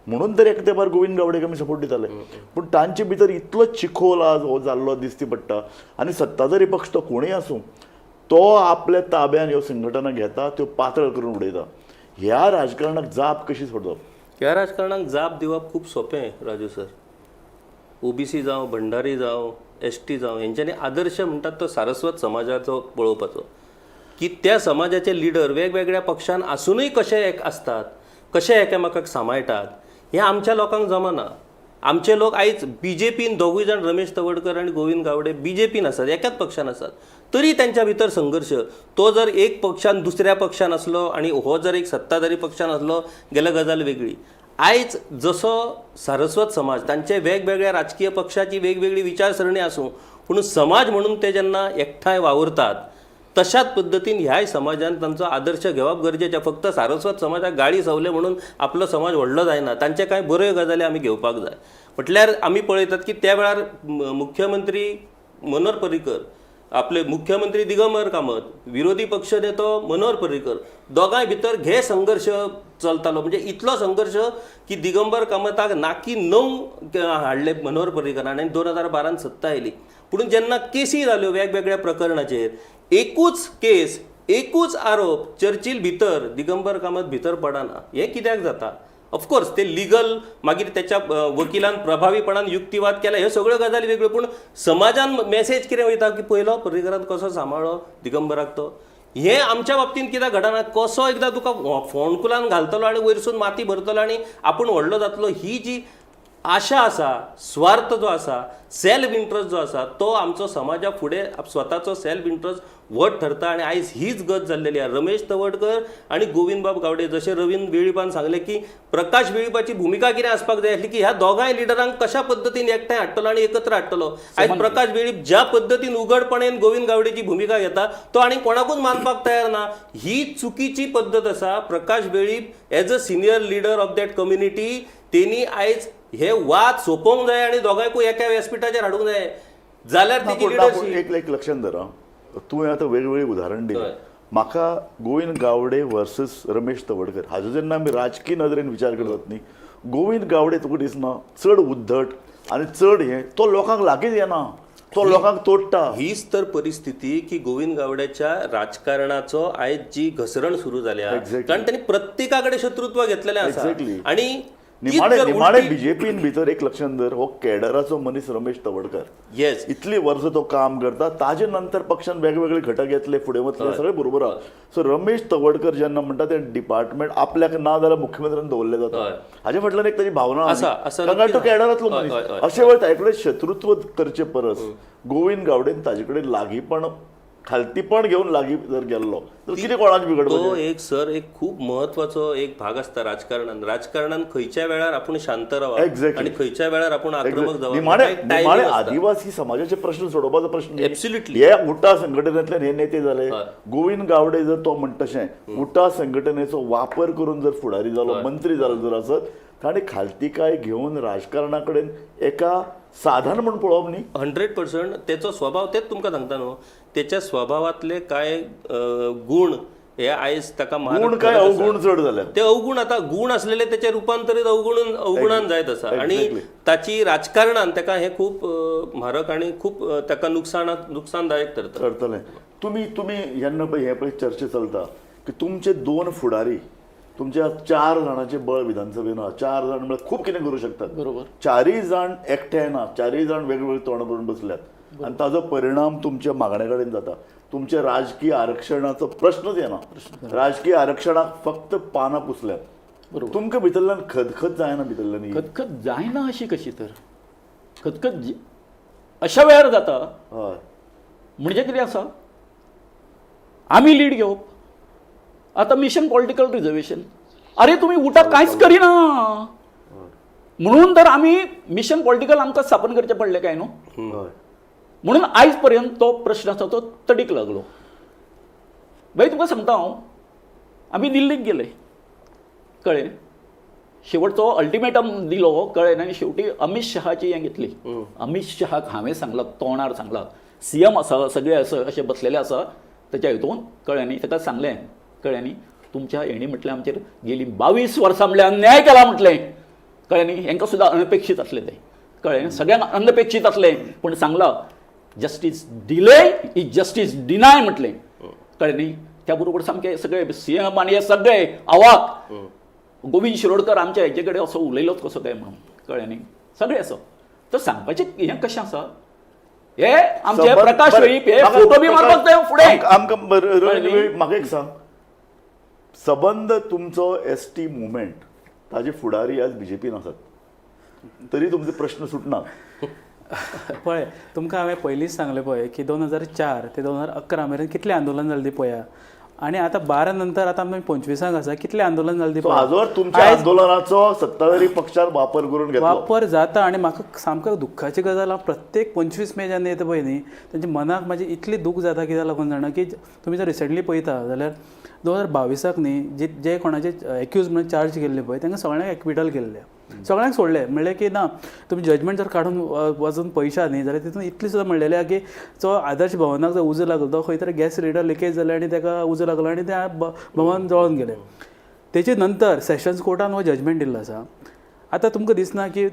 A: म्हणून तर एक तेंपार गोविंद गावडेक आमी सपोर्ट दिताले, पूण तांचे भितर इतलो चिखोल आज हो जाल्लो दिसती पडटा. आनी सत्ताधारी पक्ष तो कोणूय आसूं, तो आपल्या ताब्यान ह्यो संघटना घेता, त्यो पातळ करून उडयता. ह्या राजकारणाक जाप कशी सोडप?
D: ह्या राजकारणाक जाप दिवप खूब सोंपें राजू सर. ओबीसी जावं, भंडारी जावं, एस टी जावं, हेंच्यांनी आदर्श म्हणटात तो सारस्वत समाजाचो पळोवपाचो की त्या समाजाचे लिडर वेगवेगळ्या पक्षान आसुनूय कशे एक आसतात, कशे एकामेकाक सांबाळटात, हें आमच्या लोकांक जमना. आमचे लोक आयज बी जे पीन दोगूय जाण, रमेश तवडकर आनी गोविंद गावडे बी जे पीन आसात, एकाच पक्षान आसात, तरी त्यांच्या भितर संघर्श. तो जर एक पक्षान दुसऱ्या पक्षान आसलो आनी हो जर एक सत्ताधारी पक्षान आसलो गेल्यार गजाल वेगळी. आयज जसो सारस्वत समाज तांचे वेगवेगळ्या राजकीय पक्षाची वेगवेगळी विचारसरणी आसूं, पूण समाज म्हणून ते जेन्ना एकठांय वावुरतात तशाच पद्दतीन ह्याय समाजान तांचो आदर्श घेवप गरजेचें. फक्त सारस्वत समाजाक गाळी सवले म्हणून आपलो समाज व्हडलो जायना, तांचे कांय बऱ्यो गजाली आमी घेवपाक जाय. म्हटल्यार आमी पळयतात की त्या वेळार मुख्यमंत्री मनोहर पर्रीकर, आपले मुख्यमंत्री दिगंबर कामत, विरोधी पक्ष नेतो मनोहर पर्रीकर, दोगांय भितर घे संघर्श चलतालो. म्हणजे इतलो संघर्श की दिगंबर कामताक नाकी 9 हाडले मनोहर पर्रीकरान आनी 2012 सत्ता आयली. पूण जेन्ना केसी जाल्यो वेगवेगळ्या प्रकरणाचेर, एकूच केस, एकूच आरोप चर्चील भितर, दिगंबर कामत भितर पडना. हें कित्याक जाता? ऑफकोर्स ते लिगल मागीर त्याच्या वकिलान प्रभावीपणान युक्तिवाद केला, ह्यो सगळ्यो गजाली वेगळ्यो, पूण समाजान मेसेज कितें वयता की पयलो पर्रीकरान कसो सांबाळ्ळो दिगंबराक तो. हें आमच्या बाबतींत कित्याक घडना? कसो एकदां तुका फोंडकुलान घालतलो आनी वयरसून माती भरतलो आनी आपूण व्हडलो जातलो, ही जी आशा आसा, स्वार्थ जो आसा, सेल्फ इंट्रस्ट जो आसा, तो आमचो समाजा फुडें स्वताचो सेल्फ इंट्रस्ट व्हड ठरता. आनी आयज हीच गत जाल्लेली आसा. रमेश तवडकर आनी गोविंदबाब गावडे, जशें रवींद्र वेळीपान सांगलें की प्रकाश वेळीपाची भुमिका कितें आसपाक जाय आसली की ह्या दोगांय लिडरांक कशा पद्दतीन एकठांय हाडटलो आनी एकत्र हाडटलो. आयज प्रकाश वेळीप ज्या पद्दतीन उघडपणान गोविंद गावडेची भुमिका घेता तो आनी कोणाकूच मानपाक तयार ना. ही चुकीची पद्दत आसा. Prakash Velip as a senior leader of that community तेणी आयज हे वाद सोंपोवंक जाय आनी दोगांयकूय एका व्यासपिठाचेर हाडूंक जाय, जाल्यार
A: ना,
D: तेजी
A: पूण ना, पूण
D: लिडरशीप.
A: एक एक लक्षात धर आं. तुवें आतां वेगवेगळीं उदाहरण दिलें.
D: हय.
A: म्हाका गोविंद गावडे वर्सस रमेश तवडकर हाजो जेन्ना आमी राजकीय नदरेन विचार करतात न्ही, गोविंद गावडे तुका दिसना चड उद्धट आनी चड हें, तो लोकांक लागींच येना, तो लोकांक तोडटा.
D: हीच तर परिस्थिती की गोविंद गावड्याच्या राजकारणाचो आयज जी घसरण सुरू जाल्या, कारण त्यांनी प्रत्येका कडेन शत्रुत्व घेतलेलें आसा. आनी तीच
A: निमाणे
D: जर
A: निमाणे
D: उलटी-
A: बीजेपीन भितर एक लक्षात धर, हो केडराचो मनीस रमेश तवडकर,
D: येस,
A: इतली वर्सां तो काम करता, ताजे नंतर पक्षान वेगवेगळे घटक येतले, फुडें वतले, सगळें बरोबर आहा. सो रमेश तवडकर जेन्ना म्हणटा ते डिपार्टमेंट आपल्याक ना जाल्यार मुख्यमंत्र्यान दवरलें जाता, हाजे फाटल्यान एक ताजी भावना
D: आसा, आसा,
A: कारण तो
D: नक्की
A: केडरांतलो
D: हय,
A: मनीस.
D: हय, हय.
A: अशे वेळ ताजे कडेन शत्रुत्व करचे परस गोविंद गावडेन ताजे कडेन लागींपण, खालतीपण घेवन लागीं जर गेल्लो तर कितें कोणाक
D: तो
A: बिगडपाचें?
D: एक सर एक खूब महत्वाचो एक भाग आसता राजकारणान. राजकारणान खंयच्या वेळार आपूण शांत रावप आनी खंयच्या वेळार आपूण आक्रमक जावप,
A: निमाणे
D: हेका एक timing
A: निमाणे
D: आसता.
A: आदिवासी समाजाचे प्रश्न सोडोवपाचो प्रश्न न्ही.
D: Absolutely.
A: हे उटा संघटनेतल्यान हे नेते जाले. गोविंद गावडे जर तो म्हणटा तशें उटा संघटनेचो वापर करून जर फुडारी जालो, मंत्री जालो जर आसत, ताणें खालतीकाय घेवन राजकारणा कडेन एका साधन म्हूण पळोवप न्ही.
D: 100% तेचो स्वभाव तेच तुमकां सांगता न्हू, तेच्या स्वभावांतले कांय गुण हे आयज ताका मारक
A: गुण काय
D: ठरत आसा.
A: अवगुण चड जाल्या.
D: ते अवगुण आतां गुण आसलेले तेचे रुपांतरीत अवगुण अवगुणान जायत आसा आनी ताची राजकारणान ताका हें खूब म्हारक आनी खूब ताका नुकसानदायक ठरता.
A: करतलें. तुमी तुमी जेन्ना पळय हे पळय चर्चा चलता की तुमचे दोन फुडारी, तुमच्या 4 जाणांचें बळ विधानसभेन आहा, 4 जाण म्हळ्यार खूब कितें करूं शकतात.
B: बरोबर.
A: 4 जाण एकठांय ना, 4 जाण वेगवेगळे तोंड करून बसल्यात आनी ताजो परिणाम तुमच्या मागण्या कडेन जाता. तुमच्या राजकीय आरक्षणाचो प्रश्नच येना. राजकीय आरक्षणाक फक्त पानां पुसल्यात.
B: बरोबर.
A: तुमकां भितरल्यान खतखत जायना भितरल्यान ही?
B: खतखत जायना अशी कशी तर खतखत अशा वेळार जाता.
A: हय.
B: म्हणजे कितें आसा, आमी लीड घेवप. आतां मिशन पॉलिटिकल रिजर्वेशन, अरे तुमी उटा कांयच करिना म्हणून तर आमी मिशन पॉलिटिकल आमकां स्थापन करचें पडलें काय न्हू.
A: हय.
B: म्हणून आयज पर्यंत तो प्रश्न आसा तो तडीक लागलो. बाई तुमकां सांगता हांव, आमी दिल्लीक गेले, कळ्ळें, शेवटचो अल्टिमेटम दिलो, कळ्ळें, आनी शेवटी अमीत शहाची हें घेतली. अमीत शहाक हांवें सांगलां, तोंडार सांगलां, सी एम आसा, सगळे आसा, अशे बसलेले आसा तेच्या हितून, कळ्ळें न्ही, ताका सांगलें, कळ्ळें न्ही, तुमच्या हेणी म्हटलें आमचेर गेली 22 वर्सां म्हळ्यार अन्याय केला म्हटलें, कळ्ळें न्ही, हेंकां सुद्दां अनपेक्षीत आसलें तें, कळ्ळें, सगळ्यांक अनपेक्षीत आसलें, पूण सांगलां justice delay is justice deny म्हटलें, कळ्ळें न्ही. त्या बरोबर सामके सगळे सी एम आनी हे सगळे आवाक, गोविंद शिरोडकर आमच्या हेजे कडेन असो उलयलोच कसो काय म्हणून, कळ्ळें न्ही, सगळें असो. तर सांगपाचें हें कशें आसा, हे आमचे प्रकाश वेळीप हे फोटो बी मारपाक जाय फुडें.
A: आमकां म्हाका एक सांग, सबंद तुमचो एस टी मुवमेंट ताजे फुडारी आज बीजेपीन आसात, तरी तुमचे प्रश्न सुटना.
C: पळय, तुमकां हांवें पयलींच सांगलें पळय की 2004 ते 2011 मेरेन कितलें आंदोलन जालें ती पळया, आनी आतां 12 नंतर आतां आमी 25 आसा, कितलें आंदोलन जालें ती पळया.
A: आजवर तुमच्या आंदोलनाचो सत्ताधारी पक्षान वापर करून घेतलो,
C: वापर जाता. आनी म्हाका सामको दुख्खाची गजाल, हांव प्रत्येक 25 मे जेन्ना येता पळय न्ही, तेंच्या मनाक म्हाजें इतलें दूख जाता, कित्याक लागून जाणा की तुमी जर रिसंटली पळयता जाल्यार 2022 न्ही जे जे कोणाचे एक्यूज म्हणून चार्ज केल्ले पळय, तांकां सगळ्यांक एक्विटल केल्ले, सगळ्यांक सोडले. म्हणलें की ना, तुमी जजमेंट जर काडून वचून पळयशात न्ही जाल्यार तितून इतली सुद्दां म्हणलेलें आहा की जो आदर्श भवनाक जो उजो लागलो तो खंय तरी गॅस सिलिंडर लिकेज जालें आनी ताका उजो लागलो आनी त्या भवन जळोन गेलें. तेचे नंतर सेशन्स कोर्टान हो जजमेंट दिल्लो आसा. आतां तुमकां दिसना की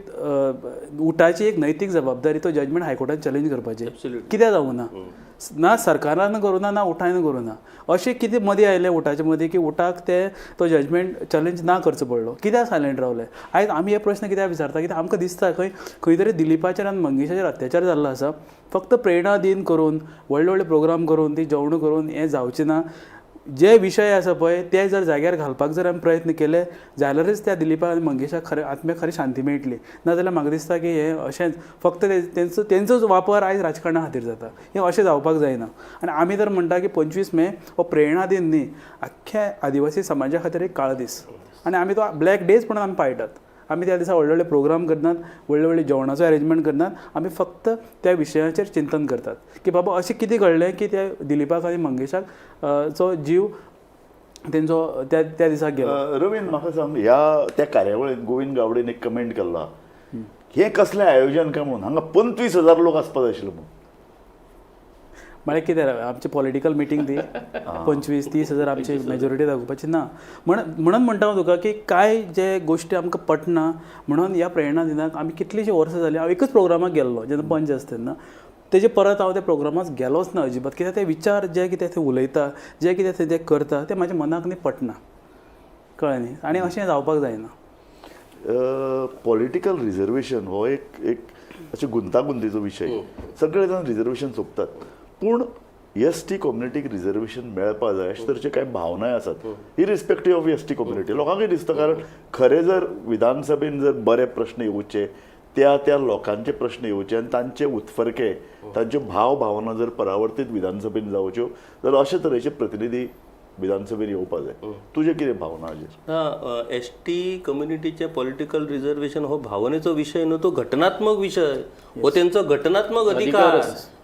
C: उटाची एक नैतीक जबाबदारी तो जजमेंट हायकोर्टान चॅलेंज करपाची, कित्याक जावूं ना, ना सरकारान करूं ना, ना उठान करूं ना. अशें कितें मदीं आयलें उटाचे मदीं की उटाक ते तो जजमेंट चॅलेंज ना करचो पडलो, कित्याक सायलेंट रावले? आयज आमी हे प्रश्न कित्याक विचारता, कित्याक आमकां दिसता खंय खंय तरी दिलीपाचेर आनी मंगेशाचेर अत्याचार जाल्लो आसा. फक्त प्रेरणा दिन करून, व्हडले व्हडले प्रोग्राम करून, ती जेवणां करून हें जावचें ना. जे विशय आसा पळय ते जर जाग्यार घालपाक जर आमी प्रयत्न केले जाल्यारच त्या दिलीपाक आनी मंगेशाक खरें आत्म्याक खरी शांती मेळटली. नाजाल्यार म्हाका दिसता की हें अशेंच फक्त तेंचो तेंचोच वापर आयज राजकारणा खातीर जाता, हें अशें जावपाक जायना. आनी आमी तर म्हणटा की 25 मे हो प्रेरणा दिन न्ही, आख्ख्या आदिवासी समाजा खातीर एक काळो दीस, आनी आमी तो ब्लॅक डेज म्हणून आमी पाळटात. आमी त्या दिसा व्हडले व्हडले प्रोग्राम करनात, व्हडले व्हडले जेवणाचो अरेंजमेंट करनात, आमी फक्त त्या विशयाचेर चिंतन करतात की बाबा अशें कितें घडलें की त्या दिलीपाक आनी मंगेशाक चो जीव तेंचो त्या त्या दिसाक गेलो.
A: रवीन, म्हाका सांग, ह्या त्या कार्यावळीन गोविंद गावडेन एक कमेंट केल्ला, हें कसलें आयोजन काय म्हणून, हांगा 25,000 लोक आसपा जाय आशिल्लो म्हणून.
C: म्हळ्यार कितें आमची पॉलिटिकल मिटींग ती 25-30 हजार आमची मेजॉरिटी दाखोवपाची ना. म्हणून म्हणटा हांव तुका की कांय जे गोश्टी आमकां पटना म्हणून ह्या प्रेरणा दिनाक आमी कितलींशीं वर्सां जालीं हांव एकच प्रोग्रामाक गेल्लो जेन्ना पंच आसता तेन्ना, तेजे परत हांव त्या प्रोग्रामाक गेलोच ना अजिबात, कित्याक ते विचार जे कितें ते उलयता, जे कितें ते करता ते म्हाज्या मनाक न्ही पटना, कळ्ळें न्ही, आनी अशें जावपाक जायना.
A: पॉलिटिकल रिजर्वेशन हो एक एक अशें गुंतागुंतीचो विशय, सगळे जाण रिजर्वेशन सोदतात, पूण एस टी कम्युनिटीक रिजर्वेशन मेळपा जाय अशे तरेचे कांय भावनाय आसात, irrespective of S T community लोकांकय दिसता. कारण खरें जर विधानसभेन जर बरे प्रश्न येवचे, त्या त्या लोकांचे प्रश्न येवचे आनी तांचे उत्फर्के, तांच्यो भाव भावना जर परावर्तीत विधानसभेन जावच्यो जाल्यार अशे तरेचे प्रतिनिधी विधानसभेन येवपा जाय. तुजें कितें भावना हाजेर?
D: ना, एस टी कम्युनिटीचे पॉलिटिकल रिजर्वेशन हो भावनेचो विशय न्हू, तो घटनात्मक विशय, हो तेंचो घटनात्मक अधिकार,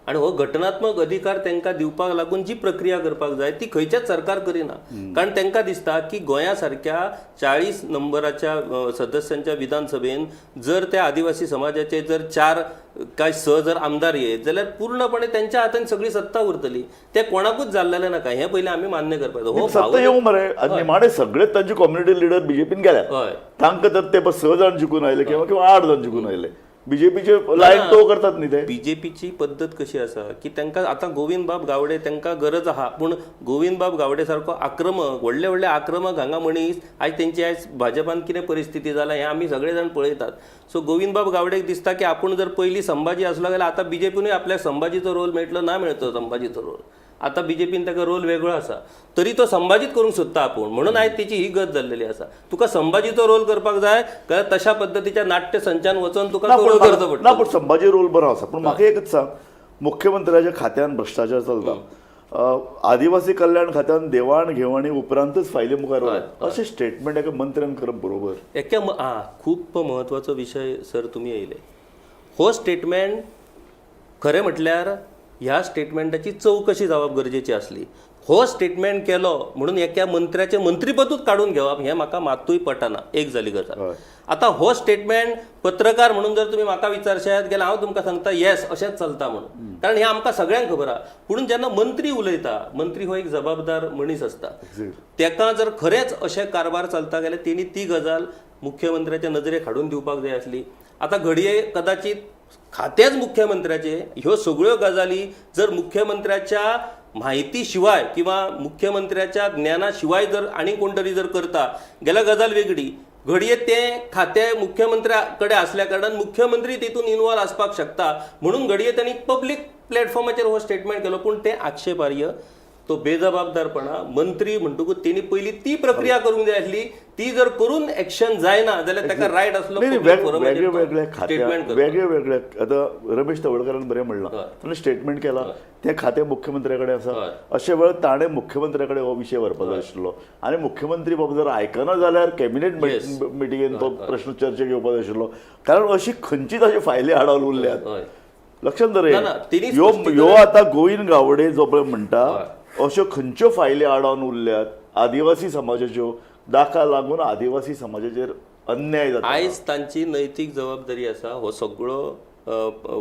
D: आनी हो घटनात्मक अधिकार तांकां दिवपाक लागून जी प्रक्रिया करपाक जाय ती खंयच्याच सरकार करिना, कारण तांकां दिसता की गोंया सारक्या 40 नंबराच्या सदस्यांच्या विधानसभेन जर त्या आदिवासी समाजाचे जर 4 काय 6 जर आमदार येत जाल्यार पूर्णपणे त्यांच्या हातान सगळी सत्ता उरतली, ते कोणाकूच जाल्लेलें नाका, हें पयलीं आमी मान्य करपाक जाय. हो
A: सत्ता येवं मरे, आनी निमाणे सगळे तांचे कम्युनिटी लिडर बीजेपीन गेल्यात, तांकां तर ते 6 जाण जिखून आयले किंवा 8 जाण जिखून आयले, बीजेपीचे लायन तो करतात न्ही ते.
D: बीजेपीची पद्दत कशी आसा की तांकां आतां गोविंद बाब गावडे तांकां गरज आहा, पूण गोविंद बाब गावडे सारको आक्रमक, व्हडले व्हडले आक्रमक हांगा मनीस आयज तेंची आयज भाजपान कितें परिस्थिती जाला हें आमी सगळे जाण पळयतात. सो गोविंद बाब गावडेक दिसता की आपूण जर पयलीं संभाजी आसलो जाल्यार आतां बीजेपीनूय आपल्याक संभाजीचो रोल मेळटलो ना मेळटलो संभाजीचो रोल, आतां बीजेपीन ताका रोल वेगळो आसा तरी तो संभाजीत करूंक सोदता आपूण, म्हणून आयज तेची ही गत जाल्लेली आसा. तुका संभाजीचो रोल करपाक जाय जाल्यार तशा पद्दतीच्या नाट्य संचान वचोन तुका तो रोल करचो पडटा.
A: ना, पूण संभाजी रोल बरो आसा, पूण म्हाका एकच सांग, मुख्यमंत्र्याच्या खात्यान भ्रश्टाचार चलता, आदिवासी कल्याण खात्यान देवाण घेवाणी उपरांतच फायली मुखार वतात, अशें स्टेटमेंट एका मंत्र्यान करप बरोबर?
D: एका खूब म्हत्वाचो विशय सर तुमी येयले. हो स्टेटमेंट खरें म्हटल्यार ह्या स्टेटमेंटाची चवकशी जावप गरजेची आसली. हो स्टेटमेंट केलो म्हणून एका मंत्र्याचें मंत्रीपदूच काडून घेवप हें म्हाका मात्तूय पटना. एक जाली गजाल. आतां हो स्टेटमेंट पत्रकार म्हणून जर तुमी म्हाका विचारशात जाल्यार हांव तुमकां सांगता येस अशेंच चलता म्हणून, कारण हें आमकां सगळ्यांक खबर आहा. पूण जेन्ना मंत्री उलयता, मंत्री हो एक जबाबदार मनीस आसता, तेका जर खरेंच अशें कारभार चलता जाल्यार तेणी ती गजाल मुख्यमंत्र्याच्या नजरेक हाडून दिवपाक जाय आसली. आतां घडये कदाचित खातेंच मुख्यमंत्र्याचें, ह्यो सगळ्यो गजाली जर मुख्यमंत्र्याच्या म्हायती शिवाय किंवा मुख्यमंत्र्याच्या ज्ञाना शिवाय जर आनी कोण तरी जर करता गेल्यार गजाल वेगळी. घडये तें खातें मुख्यमंत्र्या कडेन आसल्या कारणान मुख्यमंत्री तितून इनवॉल्व आसपाक शकता म्हणून घडये तांणी पब्लीक प्लॅटफॉर्माचेर हो स्टेटमेंट केलो. पूण तें आक्षेपार्य, तो बेजबाबदारपणा. मंत्री म्हणटकूच तेणी पयली ती प्रक्रिया करूंक जाय आसली. ती जर करून एक्शन जायना जाल्यार ताका रायट आसलो
A: नाही,
D: public forum
A: वेगळे
D: आचेर तो
A: वेगळे खात्या
D: statement करपाक.
A: वेगळे वेगळे आतां रमेश तवडकारान बरें म्हणलां, ताणें स्टेटमेंट केलां, तें खातें मुख्यमंत्र्या कडेन आसा. अशे वेळ ताणें मुख्यमंत्र्या कडेन हो विशय व्हरपाक जाय आशिल्लो आनी मुख्यमंत्री बाबा जर आयकना जाल्यार कॅबिनेट मिटिंगेन तो प्रश्न चर्चेक येवपाक जाय आशिल्लो, कारण अशी खंयचीच अशी फायली आडावन उरल्यात. लक्षात धर
D: ना, ना, तेणी
A: ह्यो
D: स्पश्टीकरण-
A: ह्यो आतां गोविंद गावडे जो पळय म्हणटा अश्यो खंयच्यो फायली आडावन उरल्यात आदिवासी समाजाच्यो, दाका लागून आदिवासी समाजाचेर अन्याय जाता.
D: आयज तांची नैतीक जबाबदारी आसा हो सगळो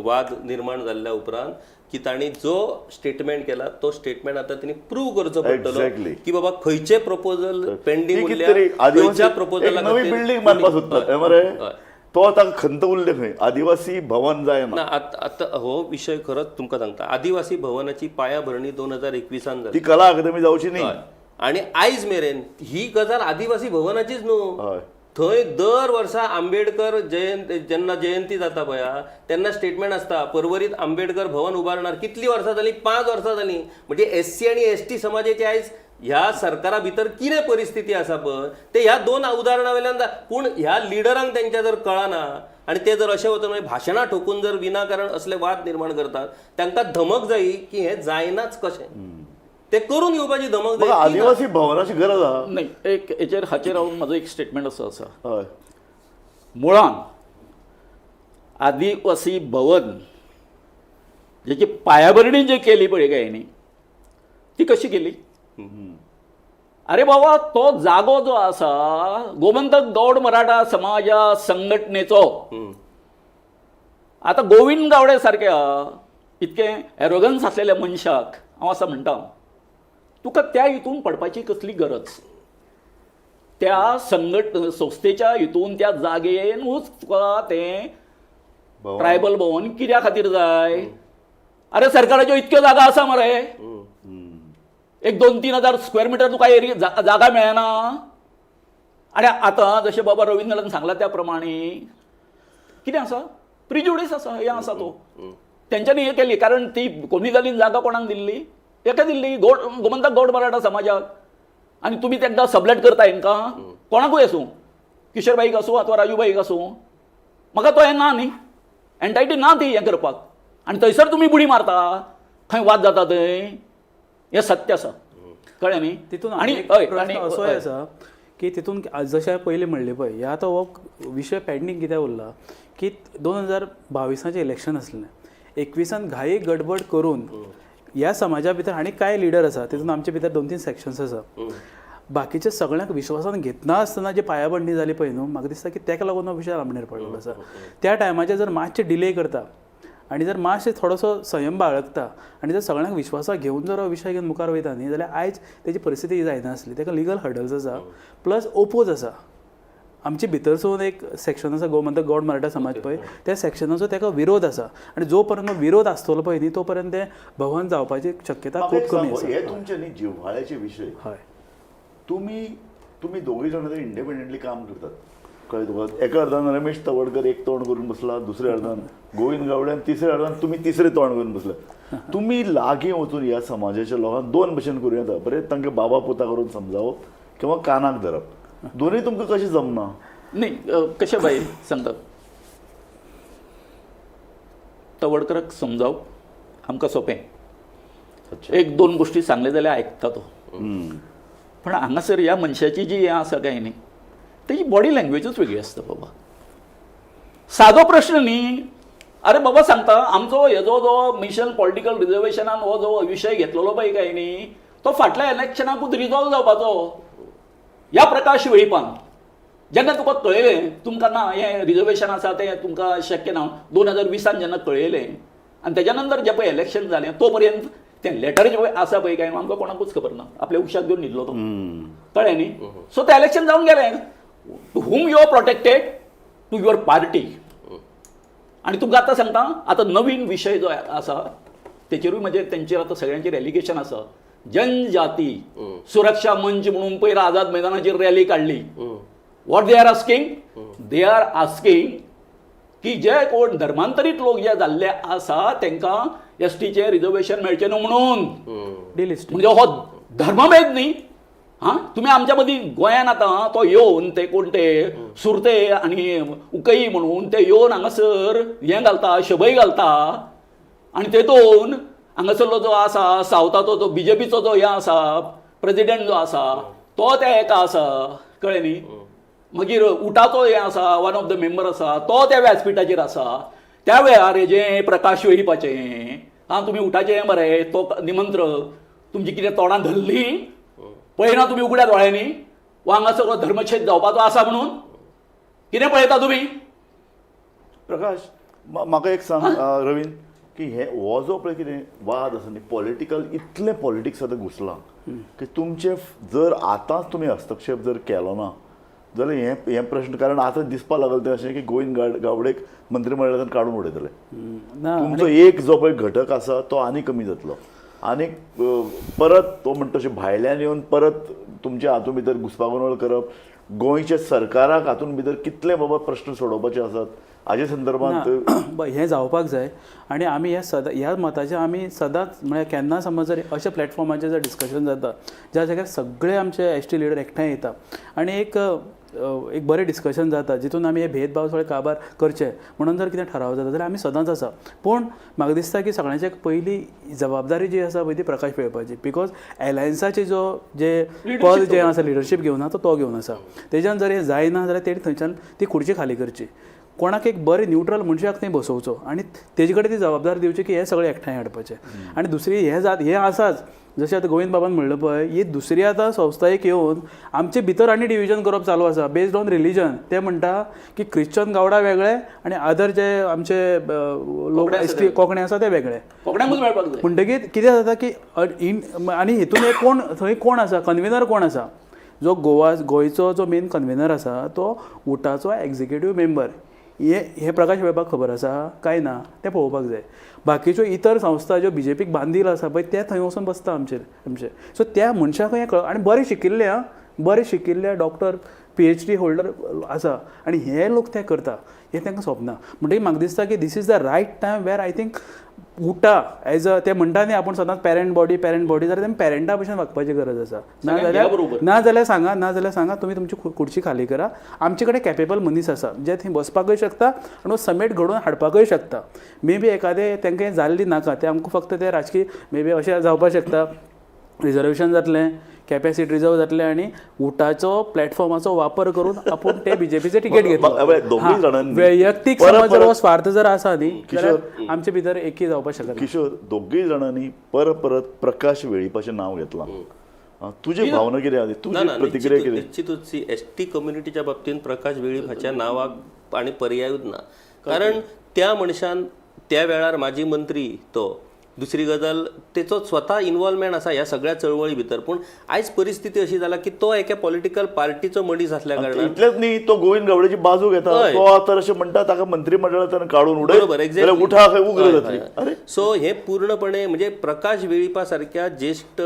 D: वाद निर्माण जाल्ल्या उपरांत की तांणी जो स्टेटमेंट केला तो स्टेटमेंट आतां तेणी प्रूव करचो पडटलो की बाबा खंयचे प्रपोजल पेंडींग
A: ती
D: उरल्या,
A: कितें तरी आदिवासी
D: खंयच्या
A: एक
D: प्रपोजला
A: नवी बिल्डींग बांदपाक सोदतात मरे, तो आतां खंत उरले खंय आदिवासी भवन जायना.
D: ना, आतां हो विशय खरोच तुमकां सांगता, आदिवासी भवनाची पायाभरणी 2021 जाली,
A: ती कला अकादमी जावची न्ही.
D: आनी आयज मेरेन ही गजाल आदिवासी भवनाचीच न्हू, थंय दर वर्सा आंबेडकर जयंत जेन्ना जयंती जाता पळय तेन्ना स्टेटमेंट आसता पर्वरीत आंबेडकर भवन उबारणार. कितलीं वर्सां जालीं? 5 वर्सां जालीं. म्हणजे एस सी आनी एस टी समाजाची आयज ह्या सरकारा भितर कितें परिस्थिती आसा पळय ते ह्या 2 उदाहरणां वयल्यान. पूण ह्या लिडरांक तेंच्या जर कळना आनी ते जर अशें वचून मागीर भाशणां ठोकून जर विनाकारण असले वाद निर्माण करतात, तांकां धमक जायी की हें जायनाच कशें, ते करून घेवपाची धमक जाय.
A: आदिवासी भवनाची गरज आहा
B: नाही, एक हेचेर हाचेर हांव म्हजो एक स्टेटमेंट असो आसा, मुळान आदिवासी भवन जेची पायाभरणी जी केली पळय काय न्ही, ती कशी केली? अरे बाबा, तो जागो जो आसा गोमंतक गौड मराठा समाजा संघटनेचो, आतां गोविंद गावडे सारक्या इतकें एरोगन्स आसलेल्या मनशाक हांव आसा म्हणटा, तुका त्या हितून पडपाची कसली गरज? त्या संस्थेच्या हितून त्या जागेनूच तुका तें ट्रायबल भवन कित्या खातीर जाय? अरे सरकाराच्यो इतक्यो जागा आसा मरे, एक 2-3 हजार स्क्वेअर मिटर तुका एरिया जागा मेळना. आनी आतां जशें बाबा रविंद्रान सांगलां त्या प्रमाणे कितें आसा, प्रिजुडीस आसा, हें आसा तो तेंच्यांनी हें केली, कारण ती कोमिजालीन जागा कोणाक दिल्ली? एका दिल्ली गोमंतक गौड मराठा समाजाक. आनी तुमी तांकां सबलेट करता, हेंकां कोणाकूय आसूं, किशोरबाईक आसूं अथवा राजूबाईक आसूं, म्हाका तो हें ना न्ही, एंटायटी ना ती हें करपाक. आनी थंयसर तुमी बुडी मारता, खंय वाद जाता थंय, हें सत्य आसा, कळ्ळें न्ही?
C: तितून
B: आनी
C: हय प्रश्न असोय आसा की तितून जशें हांवें पयलीं म्हणलें पळय, ह्या आतां हो विशय पेंडींग कित्याक उरला की 2022 इलेक्शन आसलें, 21 घाई गडबड करून ह्या समाजा भितर आनी कांय लिडर आसा, तितून आमचे भितर 2-3 सेक्शन्स आसा, बाकीच्या सगळ्यांक विश्वासान घेतना आसतना जी पायाभरणी जाली पळय न्हू, म्हाका दिसता की ताका लागून हो विशय लांबणेर पडलेलो आसा. त्या टायमाचेर जर मातशें डिले करता आनी जर मातशें थोडोसो संयम बाळगता आनी जर सगळ्यांक विश्वासाक घेवन जर हो विशय घेवन मुखार वयता न्ही, जाल्यार आयज तेजी परिस्थिती जायनासली. ताका लिगल हर्डल्स आसा, प्लस ओपोज आसा. आमचे भितर सून एक सेक्शन आसा गोमंतक गौड मराठा समाज पळय, त्या सेक्शनाचो ताका विरोध आसा आनी जो पर्यंत विरोध आसतलो पळय न्ही तो पर्यंत तें भवन जावपाची शक्यता खूब कमी आसा.
A: हे तुमचे न्ही जिव्हाळ्याचे विशय.
C: हय,
A: तुमी दोगूय जाण इंडिपेंडंटली काम करतात, कळ्ळें तुका? एका अर्दान रमेश तवडकर एक तोंड करून बसला, दुसऱ्या अर्दान गोविंद गावडे आनी तिसऱ्या अर्दान तुमी तिसरे तोंड करून बसला. तुमी लागीं वचून ह्या समाजाच्या लोकांक दोन भशेन करूं येता, बरें तांकां बाबा पुता करून समजावप किंवा कानाक धरप, दोनूय तुमकां कशें जमना?
B: न्ही, कशें बाई सांगता, तवडकराक समजावप आमकां सोंपें, 1-2 गोश्टी सांगले जाल्यार आयकता तो. पण हांगासर ह्या मनशाची जी हें आसा काय न्ही, तेजी बॉडी लँग्वेजूच वेगळी आसता बाबा. सादो प्रश्न न्ही, अरे बाबा सांगता, आमचो हेजो जो मिशन पॉलिटिकल रिजर्वेशनान हो जो विशय घेतलेलो पळय काय न्ही, तो फाटल्या इलेक्शनाकूच रिजॉल्व जावपाचो. ह्या प्रकाश वेळीपान जेन्ना तुका कळयलें तुमकां ना हें रिजर्वेशन आसा तें तुमकां शक्य ना, 2020 जेन्ना कळयलें आनी तेज्या नंतर जें पळय इलेक्शन जालें तो पर्यंत तें लेटर जें पळय आसा पळय काय आमकां कोणाकूच खबर ना, आपल्या उशाक घेवन न्हिदलो तो, कळ्ळें न्ही. सो तें इलेक्शन जावन गेलें. To whom you are protected? To your party. आनी तुमकां आतां सांगता, आतां नवीन विशय जो आसा तेचेरूय म्हणजे तेंचेर आतां सगळ्यांचेर एलिगेशन आसा. जनजाती सुरक्षा मंच म्हणून पयर आझाद मैदानाचेर रॅली काडली. What they are asking? They are asking की जे कोण धर्मांतरीत लोक जे जाल्ले आसा तांकां एसटीचें रिजर्वेशन मेळचें न्हू म्हणून.
C: डिलिस्ट.
B: म्हणजे हो धर्मभेद न्ही. हां, तुमी आमच्या मदीं गोंयान आतां तो येवन ते कोण ते सुरते आनी उकई म्हणून ते येवन हांगासर हें घालता, शबय घालता आनी तेतून हांगासरलो जो आसा सावथाचो जो बीजेपीचो जो हें आसा प्रेजिडेंट जो आसा तो त्या हेका आसा, कळ्ळें न्ही. मागीर उटाचो हें आसा, वन ऑफ the member आसा तो त्या व्यासपिठाचेर आसा. त्या वेळार हेजें प्रकाश वेळीपाचें, आं तुमी उटाचें मरे तो निमंत्रक, तुमची कितें तोंडां धरलीं पळयना तुमी उगड्या दोळ्यांनी वा हांगासर धर्मछेद जावपाचो आसा म्हणून कितें पळयता तुमी?
A: प्रकाश, म्हाका एक सांग रवीन, की हे हो जो पळय कितें वाद आसा न्ही पॉलिटिकल, इतलें पॉलिटिक्स आतां घुसलां की तुमचे जर आतांच तुमी हस्तक्षेप जर केलो ना जाल्यार हे हे प्रश्न, कारण आतां दिसपाक लागलें तें अशें की गोविंद गावडेक मंत्रिमंडळांतल्यान काडून उडयतले.
C: ना,
A: तुमचो एक जो पळय घटक आसा तो आनी कमी जातलो आनीक परत तो म्हणटा तशें भायल्यान येवन परत तुमच्या हातूंत भितर घुस्पागोंदळ करप, गोंयच्या सरकाराक हातूंत भितर कितले बाबा प्रश्न सोडोवपाचे आसात हाजे संदर्भात.
C: हें जावपाक जाय. आनी आमी ह्या सदां ह्या मताचेर आमी सदांच, म्हळ्यार केन्ना समज जर अशा प्लॅटफॉर्माचेर जर डिस्कशन जाता ज्या जाग्यार सगळे आमचे एसटी लिडर एकठांय येता आनी एक एक बरें डिस्कशन जाता जितून आमी हे भेदभाव सगळे काबार करचे म्हणून जर कितें ठराव जाता जाल्यार आमी सदांच आसा. पूण म्हाका दिसता की सगळ्यांचे पयली जबाबदारी जी आसा पळय ती प्रकाश वेळपाची, because एलायन्साचे जो जे पद जें आसा लिडरशीप घेवन आसा तो घेवन आसा, तेज्यान जर हें जायना जाल्यार तेणी थंयच्यान ती खुर्ची खाली करची, कोणाक एक बरें न्यूट्रल मनशाक थंय बसोवचो आनी तेजे कडेन ती जबाबदारी दिवची की हे सगळे एकठांय हाडपाचे. आनी दुसरी हें जात हें आसाच, जशें आतां गोविंद बाबान म्हणलें पळय, ही दुसरी आतां संस्था एक येवन आमचे भितर आनी डिविजन करप चालू आसा बेस्ड ऑन रिलीजन. ते म्हणटा की क्रिश्चन गावडा वेगळे आनी अदर जे आमचे लोक एस टी कोंकणी आसा ते वेगळे,
B: कोंकण्यांकूच मेळपाक जाय.
C: म्हणटकीर कितें जाता की आनी हितून एक कोण थंय कोण आसा कन्विनर, कोण आसा जो गोवा गोंयचो जो मेन कन्विनर आसा तो उटाचो एग्जिक्युटीव मेंबर. हे हे प्रकाश वेळपाक खबर आसा काय ना तें पळोवपाक जाय. बाकीच्यो इतर संस्था ज्यो बीजेपीक बांदील आसा पळय ते थंय वचून बसता आमचेर आमचे. सो त्या मनशाक हें कळ आनी बरें शिकिल्ले, आं बरें शिकिल्ले डॉक्टर PhD holder आसा आनी हे लोक ते करता हें तांकां सोंपना. म्हणटकीर म्हाका दिसता की this is the right time where I think UTA as a ते म्हणटा न्ही आपूण सदांच पॅरंट बॉडी पॅरंट बॉडी, जाल्यार तेमी पॅरंटा भशेन वागपाची गरज आसा. ना जाल्यार ना जाल्यार सांगा, ना जाल्यार सांगा तुमी तुमची खुर्ची खाली करा, आमचे कडेन कॅपेबल मनीस आसा जे थंय बसपाकूय शकता आनी समेट घडोवन हाडपाकूय शकता. मे बी एखादें तांकां जाल्ली नाका तें आमकां फक्त तें राजकीय मे बी अशें जावपाक शकता, रिजर्वेशन जातलें, कॅपॅसिटी रिजर्व जातलें आनी उटाचो प्लॅटफॉर्माचो वापर करून आपूण ते बीजेपीचे तिकेट घेतलो. वैयक्तीक समज जर स्वार्थ जर आसा न्ही जाल्यार आमचे भितर एकी जावपाक शकना.
A: किशोर, दोगूय जाणांनी परत परत प्रकाश वेळीपाचें नांव घेतलां, तुजी भावना कितें आसा, तुजी प्रतिक्रिया कितें?
D: निश्चितूच एस टी कम्युनिटीच्या बाबतींत प्रकाश वेळीप हाच्या नांवाक आनी पर्यायूच ना, कारण त्या मनशान त्या वेळार माजी मंत्री तो, दुसरी गजाल तेचो स्वता इन्वॉल्वमेंट आसा ह्या सगळ्या चळवळी भितर. पूण आयज परिस्थिती अशी जाला की तो एका पॉलिटिकल पार्टीचो मनीस आसल्या कारणान
A: इतलेंच न्ही, तो गोविंद गावडेची बाजू घेता, तो आतां अशें म्हणटा ताका मंत्रिमंडळांतल्यान काडून उडय,
D: बरोबर, एक्झॅक्टली,
A: उठा खंय उग्र जातली. अरे
D: सो हे पूर्णपणे म्हणजे प्रकाश वेळीपा सारक्या ज्येश्ठ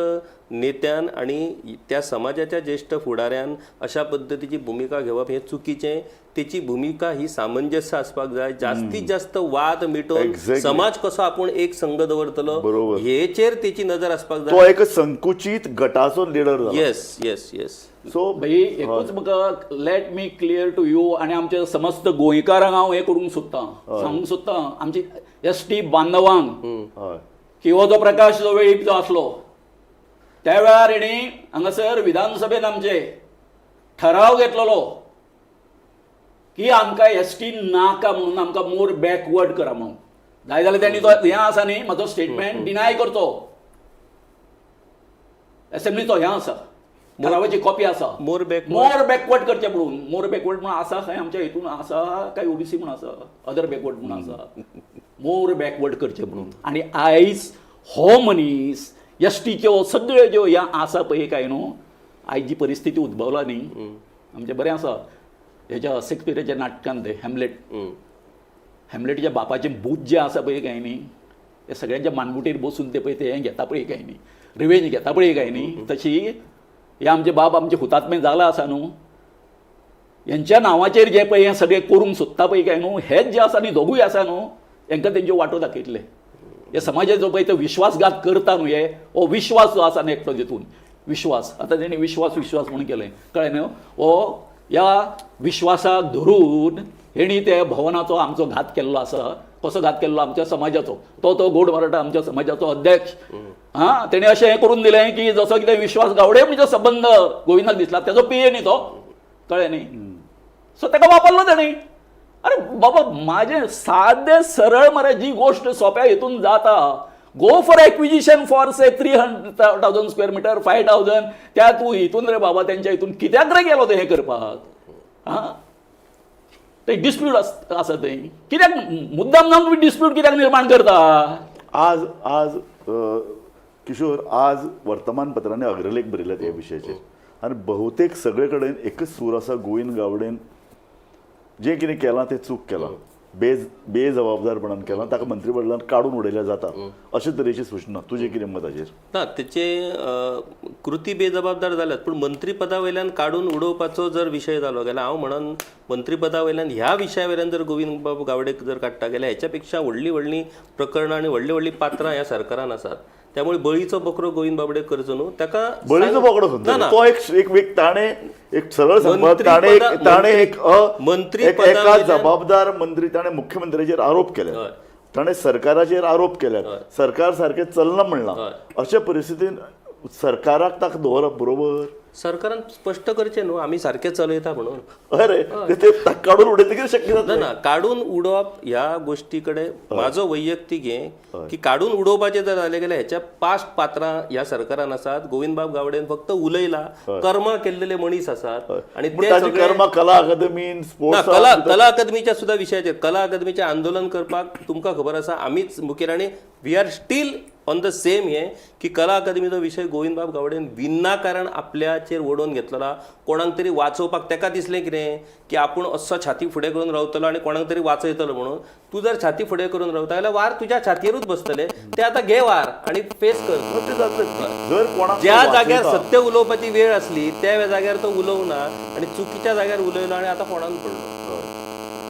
D: नेत्यान आनी त्या समाजाच्या ज्येश्ठ फुडाऱ्यान अशा पद्दतीची भुमिका घेवप हें चुकीचें. तेची भुमिका ही सामंजस्य आसपाक जाय, जास्तीत जास्त वाद मिटोवन समाज कसो आपूण एक संघ दवरतलो हेचेर तेची नजर आसपाक जाय.
A: तो एक संकुचीत गटाचो लिडर जाला.
D: Yes yes yes.
A: सो
B: भाई एकूच म्हाका let me clear to you आनी आमच्या समस्त गोंयकारांक हांव हें करूंक सोदतां, सांगूंक सोदतां आमची एस टी बांधवांक की हो जो प्रकाश जो वेळीप जो आसलो त्या वेळार हेणी हांगासर विधानसभेन आमचे ठराव घेतलेलो की आमकां एस टी नाका म्हणून, आमकां मोर बॅकवर्ड करा म्हणून. जाय जाल्यार तेणी तो हें आसा न्ही म्हाजो स्टेटमेंट डिनाय करचो. एसेंब्लीचो हें आसा, ठरावाची कॉपी आसा.
D: मोर बॅकवर्ड
B: मोर बॅकवर्ड करचें म्हणून, मोर बॅकवर्ड म्हणून आसा खंय आमच्या हितून आसा काय ओबीसी म्हणून आसा, अदर बॅकवर्ड म्हणून आसा, मोर बॅकवर्ड करचें म्हणून. आनी आयज हो मनीस एसटीच्यो सगळ्यो ज्यो ह्या आसा पळय काय न्हू, आयज जी परिस्थिती उद्भवला न्ही आमचें बरें आसा. हेज्या शेक्सपियराच्या नाटकान ते हॅमलेट, हॅमलेटच्या बापाचें भूत जें आसा पळय काय न्ही, ते सगळ्यांच्या मानगुटेर बसून ते पळय ते हें घेता पळय काय न्ही, रिवेंज घेता पळय काय न्ही, तशी हे आमचे बाब आमचे हुतात्मे जाला आसा न्हू, हेंच्या नांवाचेर जे पळय हें सगळें करूंक सोदता पळय काय न्हू, हेच जे आसा न्ही दोगूय आसा न्हू, हेंकां तेंच्यो वाटो दाखयतले. हे समाजाचो पळय तो विश्वासघात करता न्हू, हे हो विश्वास जो आसा न्हू एकटो तितून विश्वास, आतां तेणी विश्वास विश्वास म्हणून केलें कळ्ळें न्हू, हो ह्या विश्वासाक धरून हेणी ते भवनाचो आमचो घात केल्लो आसा. कसो घात केल्लो आमच्या समाजाचो, तो तो गोड मराठा आमच्या समाजाचो अध्यक्ष, हां तेणी अशें हें करून दिलें की जसो कितें विश्वास गावडे म्हणजे संबंद गोविंदाक दिसला, तेजो पी ए न्ही तो, कळ्ळें न्ही, सो ताका वापरलो तेणी. अरे बाबा माझे सादे सरळ मरे जी गोष्ट सोंप्या हितून जाता, go for acquisition for say 300,000 square metre 5,000, त्या तूं हितून रे बाबा तेंच्या हितून कित्याक रे गेलो तें हें करपाक, आं ते डिस्प्यूट आसा थंय कित्याक मुद्दाम जावन तुमी डिस्प्यूट कित्याक निर्माण करता.
A: आज आज किशोर, आज वर्तमानपत्रांनी अग्रलेख बरयल्यात ह्या विशयाचेर आनी बहुतेक सगळे कडेन एकच सूर आसा, गोविंद गावडेन जें कितें केलां तें चूक केलां, बेजबाबदारपणान केलां, ताका मंत्रिमंडळान काडून उडयल्यार जाता, अशे तरेची सूचना. तुजें कितें मत हाजेर?
D: ना, तेचे कृती बेजबाबदार जाल्यात, पूण मंत्रीपदा वयल्यान काडून उडोवपाचो जर विशय जालो जाल्यार हांव म्हणून मंत्रीपदा वयल्यान ह्या विशया वयल्यान जर गोविंद बाब गावडेक जर काडटा जाल्यार हेच्या पेक्षा व्हडलीं व्हडलीं प्रकरणां आनी व्हडलीं व्हडलीं पात्रां ह्या सरकारान आसात. त्यामुळे बळीचो बकरो गोविंद बाबडे करचो न्हू ताका.
A: बळीचो बोकडो
D: ना ना,
A: तो एक एक ताणें एक सरळ सांगपाक ताणें एक
D: मंत्री
A: एका जबाबदार मंत्री ताणें मुख्यमंत्र्याचेर आरोप केले, ताणें सरकाराचेर आरोप केले, सरकार सारकें चलना म्हणलां. अशे परिस्थितीन सरकाराक ताका दवरप बरोबर?
D: सरकारान स्पश्ट करचें न्हू आमी सारकें चलयता म्हणून.
A: अरे ते काडून उडयतकीर शक्य जाता
D: ना ना, काडून उडोवप ह्या गोश्टी कडेन म्हाजो वैयक्तीक हें की काडून उडोवपाचें जर जालें जाल्यार हेच्या पास्ट पात्रां ह्या सरकारान आसात. गोविंदबाब गावडेन फक्त उलयला, कर्मां केल्लेले मनीस आसात आनी ते
A: कर्मा कला अकादमीन स्पोर्ट्स
D: कला कला अकादमीच्या सुद्दां विशयाचेर, कला अकादमीचें आंदोलन करपाक तुमकां खबर आसा आमीच मुखेल आनी we are still on the same हें की कला अकादमीचो विशय गोविंदबाब गावडेन विनाकारण आपल्याचेर ओडोवन घेतलेलो, कोणाक तरी वाचोवपाक. ताका दिसलें कितें की आपूण असो छाती फुडें करून रावतलो आनी कोणाक तरी वाचयतलो म्हणून. तूं जर छाती फुडें करून रावता जाल्यार वार तुज्या छातयेरूच बसतले, ते आतां घे वार आनी फेस कर.
A: जर
D: ज्या जाग्यार सत्य उलोवपाची वेळ आसली त्या जाग्यार तो उलोवना आनी चुकीच्या जाग्यार उलयलो आनी आतां कोणाक पडलो.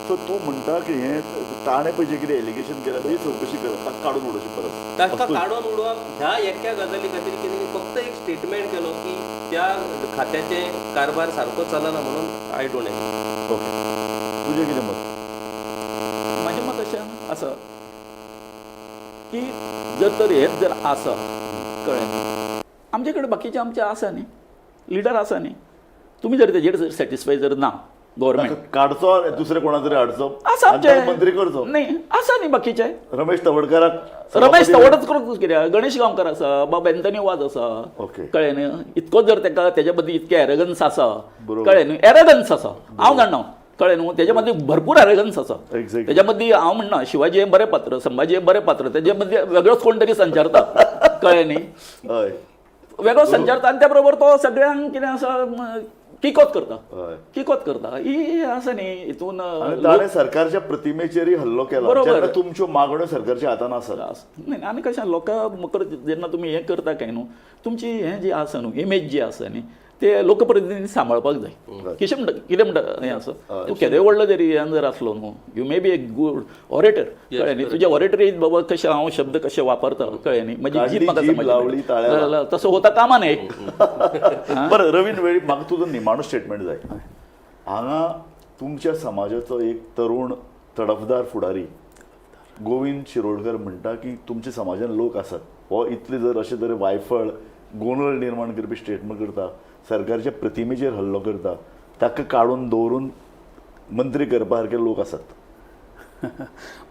A: सो तूं म्हणटा की हें ताणें पळय जें कितें एलिगेशन केलां तेजी चवकशी करप, ताका काडून उडोवची परत.
D: ताका काडून उडोवप ह्या एका गजाली खातीर की तेणी फक्त एक स्टेटमेंट केलो की त्या खात्याचे कारभार सारको चलना म्हणून. I don't agree.
A: Okay, तुजें कितें मत?
B: म्हाजें मत अशें आसा की जर तर हेच जर आसा कळ्ळें, आमचे कडेन बाकीचे आमचे आसा न्ही, लिडर आसा न्ही, तुमी जर तेजेर जर सॅटिस्फाय जर ना गव्हर्मेंट
A: काडचो दुसरे कोणा तरी हाडचो
B: आसा आमचे
A: मंत्री करचो
B: न्ही आसा न्ही बाकीचे.
A: रमेश तवडकाराक,
B: रमेश तवडच करूंक कित्याक, गणेश गांवकार आसा, बाब एंथनी वाज आसा, कळ्ळें न्ही. इतको जर ताका तेजे मदीं इतके एरगन्स आसा, कळ्ळें न्ही, एरगन्स आसा, हांव जाणा, कळ्ळें न्हू, तेजे मदीं भरपूर एरगन्स आसा. तेज्या मदीं हांव म्हणना शिवाजी हें बरें पात्र, संभाजी हें बरें पात्र, तेजे मदीं वेगळोच कोण तरी संचारता, कळ्ळें न्ही, वेगळो संचारता आनी त्या बरोबर तो सगळ्यांक कितें आसा किकोत करता, किकोत करता. ही आसा न्ही हितून
A: ताणें सरकारच्या प्रतिमेचेरय हल्लो केला.
B: बरोबर,
A: तुमच्यो मागण्यो सरकारच्या हातान आसात
B: न्ही. आनी कशें लोकां मकर जेन्ना तुमी हें करता काय न्हू, तुमची हें जी आसा न्हू इमेज जी आसा न्ही ते लोकप्रतिनिधी सांबाळपाक जाय. कितें म्हणटा, कितें म्हणटा हें आसा, तूं केदे व्हडलो जरी हें जर आसलो न्हू, you may be a good orator, कळ्ळें न्ही, तुज्या ऑरेटरीत बाबा कशें हांव शब्द कशे वापरता, कळ्ळें न्ही, म्हजी जीभ म्हाका तसो होता कामा न्हय.
A: बरें रवीन वेळीप, म्हाका तुजो निमाणो स्टेटमेंट जाय. हांगा तुमच्या समाजाचो एक तरुण तडफदार फुडारी गोविंद शिरोडकर म्हणटा की तुमच्या समाजान लोक आसात, हो इतले जर अशे तरे वायफळ गोंदळ निर्माण करपी स्टेटमेंट करता, सरकारच्या प्रतिमेचेर हल्लो करता, ताका काडून दवरून मंत्री करपा सारके लोक आसात.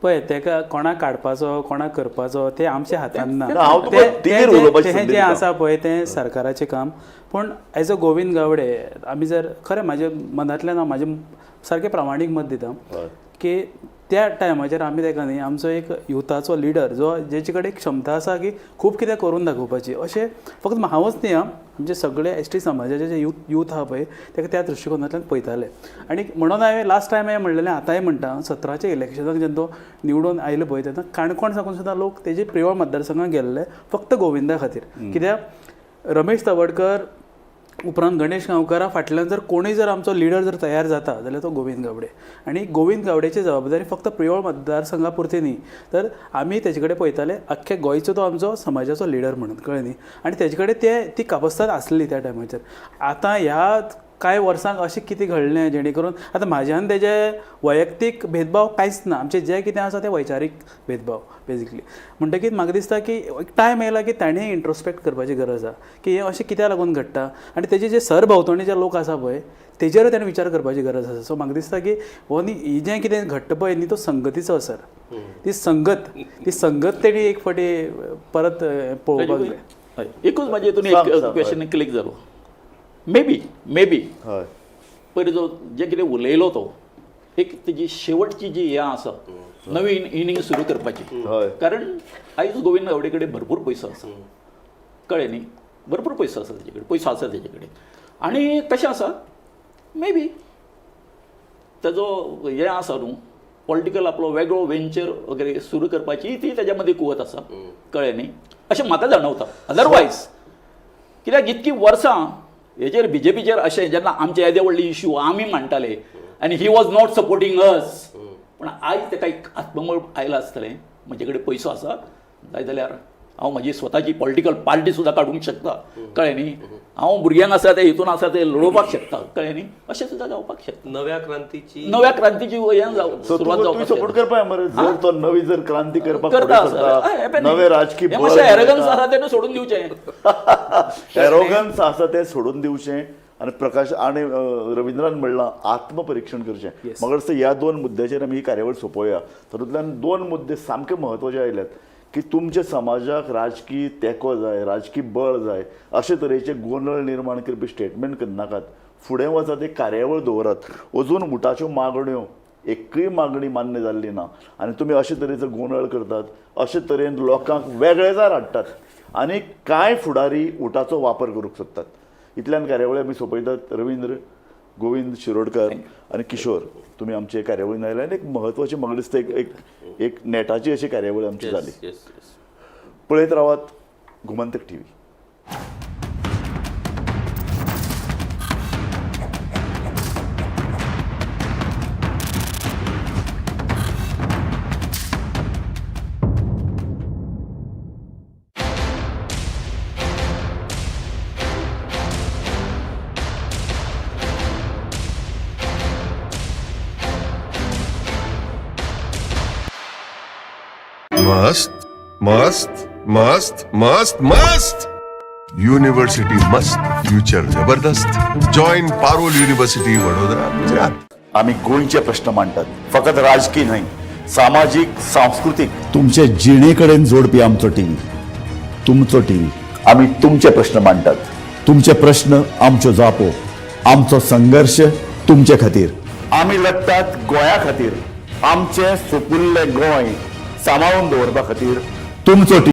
C: पळय तेका कोणाक काडपाचो कोणाक करपाचो ते आमच्या हातान ना.
A: ना, हांव तुका टीव्हीर उलोवपाची
C: तें
A: संदी
C: जें
A: दिता.
C: आसा पळय तें सरकाराचें काम. पूण एज अ गोविंद गावडे आमी जर खरें म्हाजे मनांतल्यान हांव म्हाजें सारकें प्रामाणीक मत दिता की त्या टायमाचेर आमी तेका न्ही आमचो एक युथाचो लिडर जो जेचे कडेन क्षमता आसा की खूब कितें करून दाखोवपाची, अशें फक्त हांवच न्ही आं, आमचे सगळे एस टी समाजाचे जे यूथ आहा पळय तेका त्या दृश्टिकोनांतल्यान पळयताले. आनी म्हणून हांवें लास्ट टायम हांवें म्हणलेलें, आतांय म्हणटा, 17च्या इलेक्शनाक जेन्ना तो निवडून आयलो पळय तेन्ना काणकोण साकून सुद्दां लोक तेजे प्रियोळ मतदारसंघात गेल्ले फक्त गोविंदा खातीर. कित्याक रमेश तवडकर उपरांत गणेश गांवकारा फाटल्यान जर कोणूय जर आमचो लिडर जर तयार जाता जाल्यार तो गोविंद गावडे. आनी गोविंद गावडेची जबाबदारी फक्त प्रियोळ मतदारसंघा पुरती न्ही, तर आमी तेजे कडेन पळयताले आख्ख्या गोंयचो तो आमचो समाजाचो लिडर म्हणून, कळ्ळें न्ही. आनी तेजे कडेन ते ती कापस्ताद आसली त्या टायमाचेर. आतां ह्या कांय वर्सांक अशें कितें घडलें जेणे करून आतां म्हाज्यान तेजे वैयक्तीक भेदभाव कांयच ना, आमचें जें कितें आसा तें वैचारीक भेदभाव बेजिकली. म्हणटकीर म्हाका दिसता की एक टायम येयला की ताणें इंट्रोस्पेक्ट करपाची गरज आसा की हें अशें कित्याक लागून घडटा आनी तेजे जे सरभोंवतणी जे लोक आसा पळय तेजेरूय ताणें विचार करपाची गरज आसा. सो म्हाका दिसता की हो न्ही ही जें कितें घडटा पळय न्ही तो संगतीचो असर, ती संगत तेणी एक फावटी परत पळोवपाक जाय.
B: हय, एकूच म्हाजे हितून
A: सांग,
B: एक
A: सांग,
B: क्वेश्चन क्लिक जालो, मे बी मे बी
A: हय
B: पयर जो जें कितें उलयलो तो एक तेजी शेवटची जी हें आसा नवीन इनिंग सुरू करपाची,
A: हय.
B: कारण आयज गोविंद गावडे कडेन भरपूर पयसो आसा, कळ्ळें न्ही, भरपूर पयसो आसा तेजे कडेन, पयसो आसा तेजे कडेन. आनी कशें आसा मे बी तेजो हें आसा न्हू पॉलिटिकल आपलो वेगळो वेंचर वगैरे सुरू करपाची ती तेज्या मदीं कुवत आसा, कळ्ळें न्ही, अशें म्हाका जाणवता. अदरवायज कित्याक इतकीं वर्सां हेजेर बीजेपीचेर अशें जेन्ना आमचे येदे व्हडले इश्यू आमी मांडटाले आनी he was not supporting us, पूण आयज तेका एक आत्मबळ आयलां आसतलें, म्हजे कडेन पयसो आसा जाय जाल्यार हांव म्हजी स्वताची पॉलिटिकल पार्टी सुद्दां काडूंक शकता, कळ्ळें न्ही, हांव भुरग्यांक आसा ते हितून आसा ते लडोवपाक शकता, कळ्ळें न्ही, अशें सुद्दां जावपाक शकता.
D: नव्या क्रांतीची
B: नव्या क्रांतीची हें
A: सो
B: सुरवात
A: तुका
B: जावपाक
A: तुवें सपोर्ट
B: शकता.
A: करपाक मरे, जर तो नवी जर क्रांती करपाक
B: करता
A: फुडें
B: आसा.
A: सरता, नवे राजकी
B: हें मातशें एरोगन्स आसा तेणें सोडून दिवचें,
A: एरोगन्स आसा तें सोडून दिवचें. आनी प्रकाश आनी रविंद्रान म्हणलां आत्मपरिक्षण करचें. म्हाका दिसता ह्या दोन मुद्द्याचेर आमी ही कार्यावळ सोंपोवया. तातूंतल्यान दोन मुद्दे सामके म्हत्वाचे आयल्यात की तुमच्या समाजाक राजकी तेंको जाय, राजकी बळ जाय, अशे तरेचे गोंदळ निर्माण करपी स्टेटमेंट करनाकात, फुडें वचात एक कार्यावळ दवरात. अजून उटाच्यो मागण्यो एकूय मागणी मान्य जाल्ली ना आनी तुमी अशे तरेचो गोंदळ करतात, अशे तरेन लोकांक वेगळेचार हाडटात आनी कांय फुडारी उटाचो वापर करूंक सोदतात. इतल्यान कार्यावळी आमी सोंपयतात. रविंद्र, गोविंद शिरोडकर आनी किशोर, तुमी आमचे कार्यावळीन आयले आनी एक म्हत्वाची म्हाका दिसता एक एक एक नेटाची अशी कार्यावळ आमची जाली.
D: येस येस.
A: पळयत रावात गोमंतक टीव्ही.
E: मस्त मस्त मस्त मस्त मस्त युनिव्हर्सिटी मस्त, फ्युचर जबरदस्त. Join Parul university, Vadodara, Gujarat.
A: आमी गोंयचे प्रश्न मांडटात, फकत राजकी न्हय, सामाजीक, सांस्कृतीक, तुमचे जिणे कडेन जोडपी आमचो टीव्ही, तुमचो टीव्ही. आमी तुमचे प्रश्न मांडटात, तुमचे प्रश्न आमच्यो जापो, आमचो संघर्श तुमचे खातीर. आमी लडटात गोंया खातीर, आमचें सुपुल्लें गोंय सांबाळून दवरपा खातीर. तुमचो टीव्ही.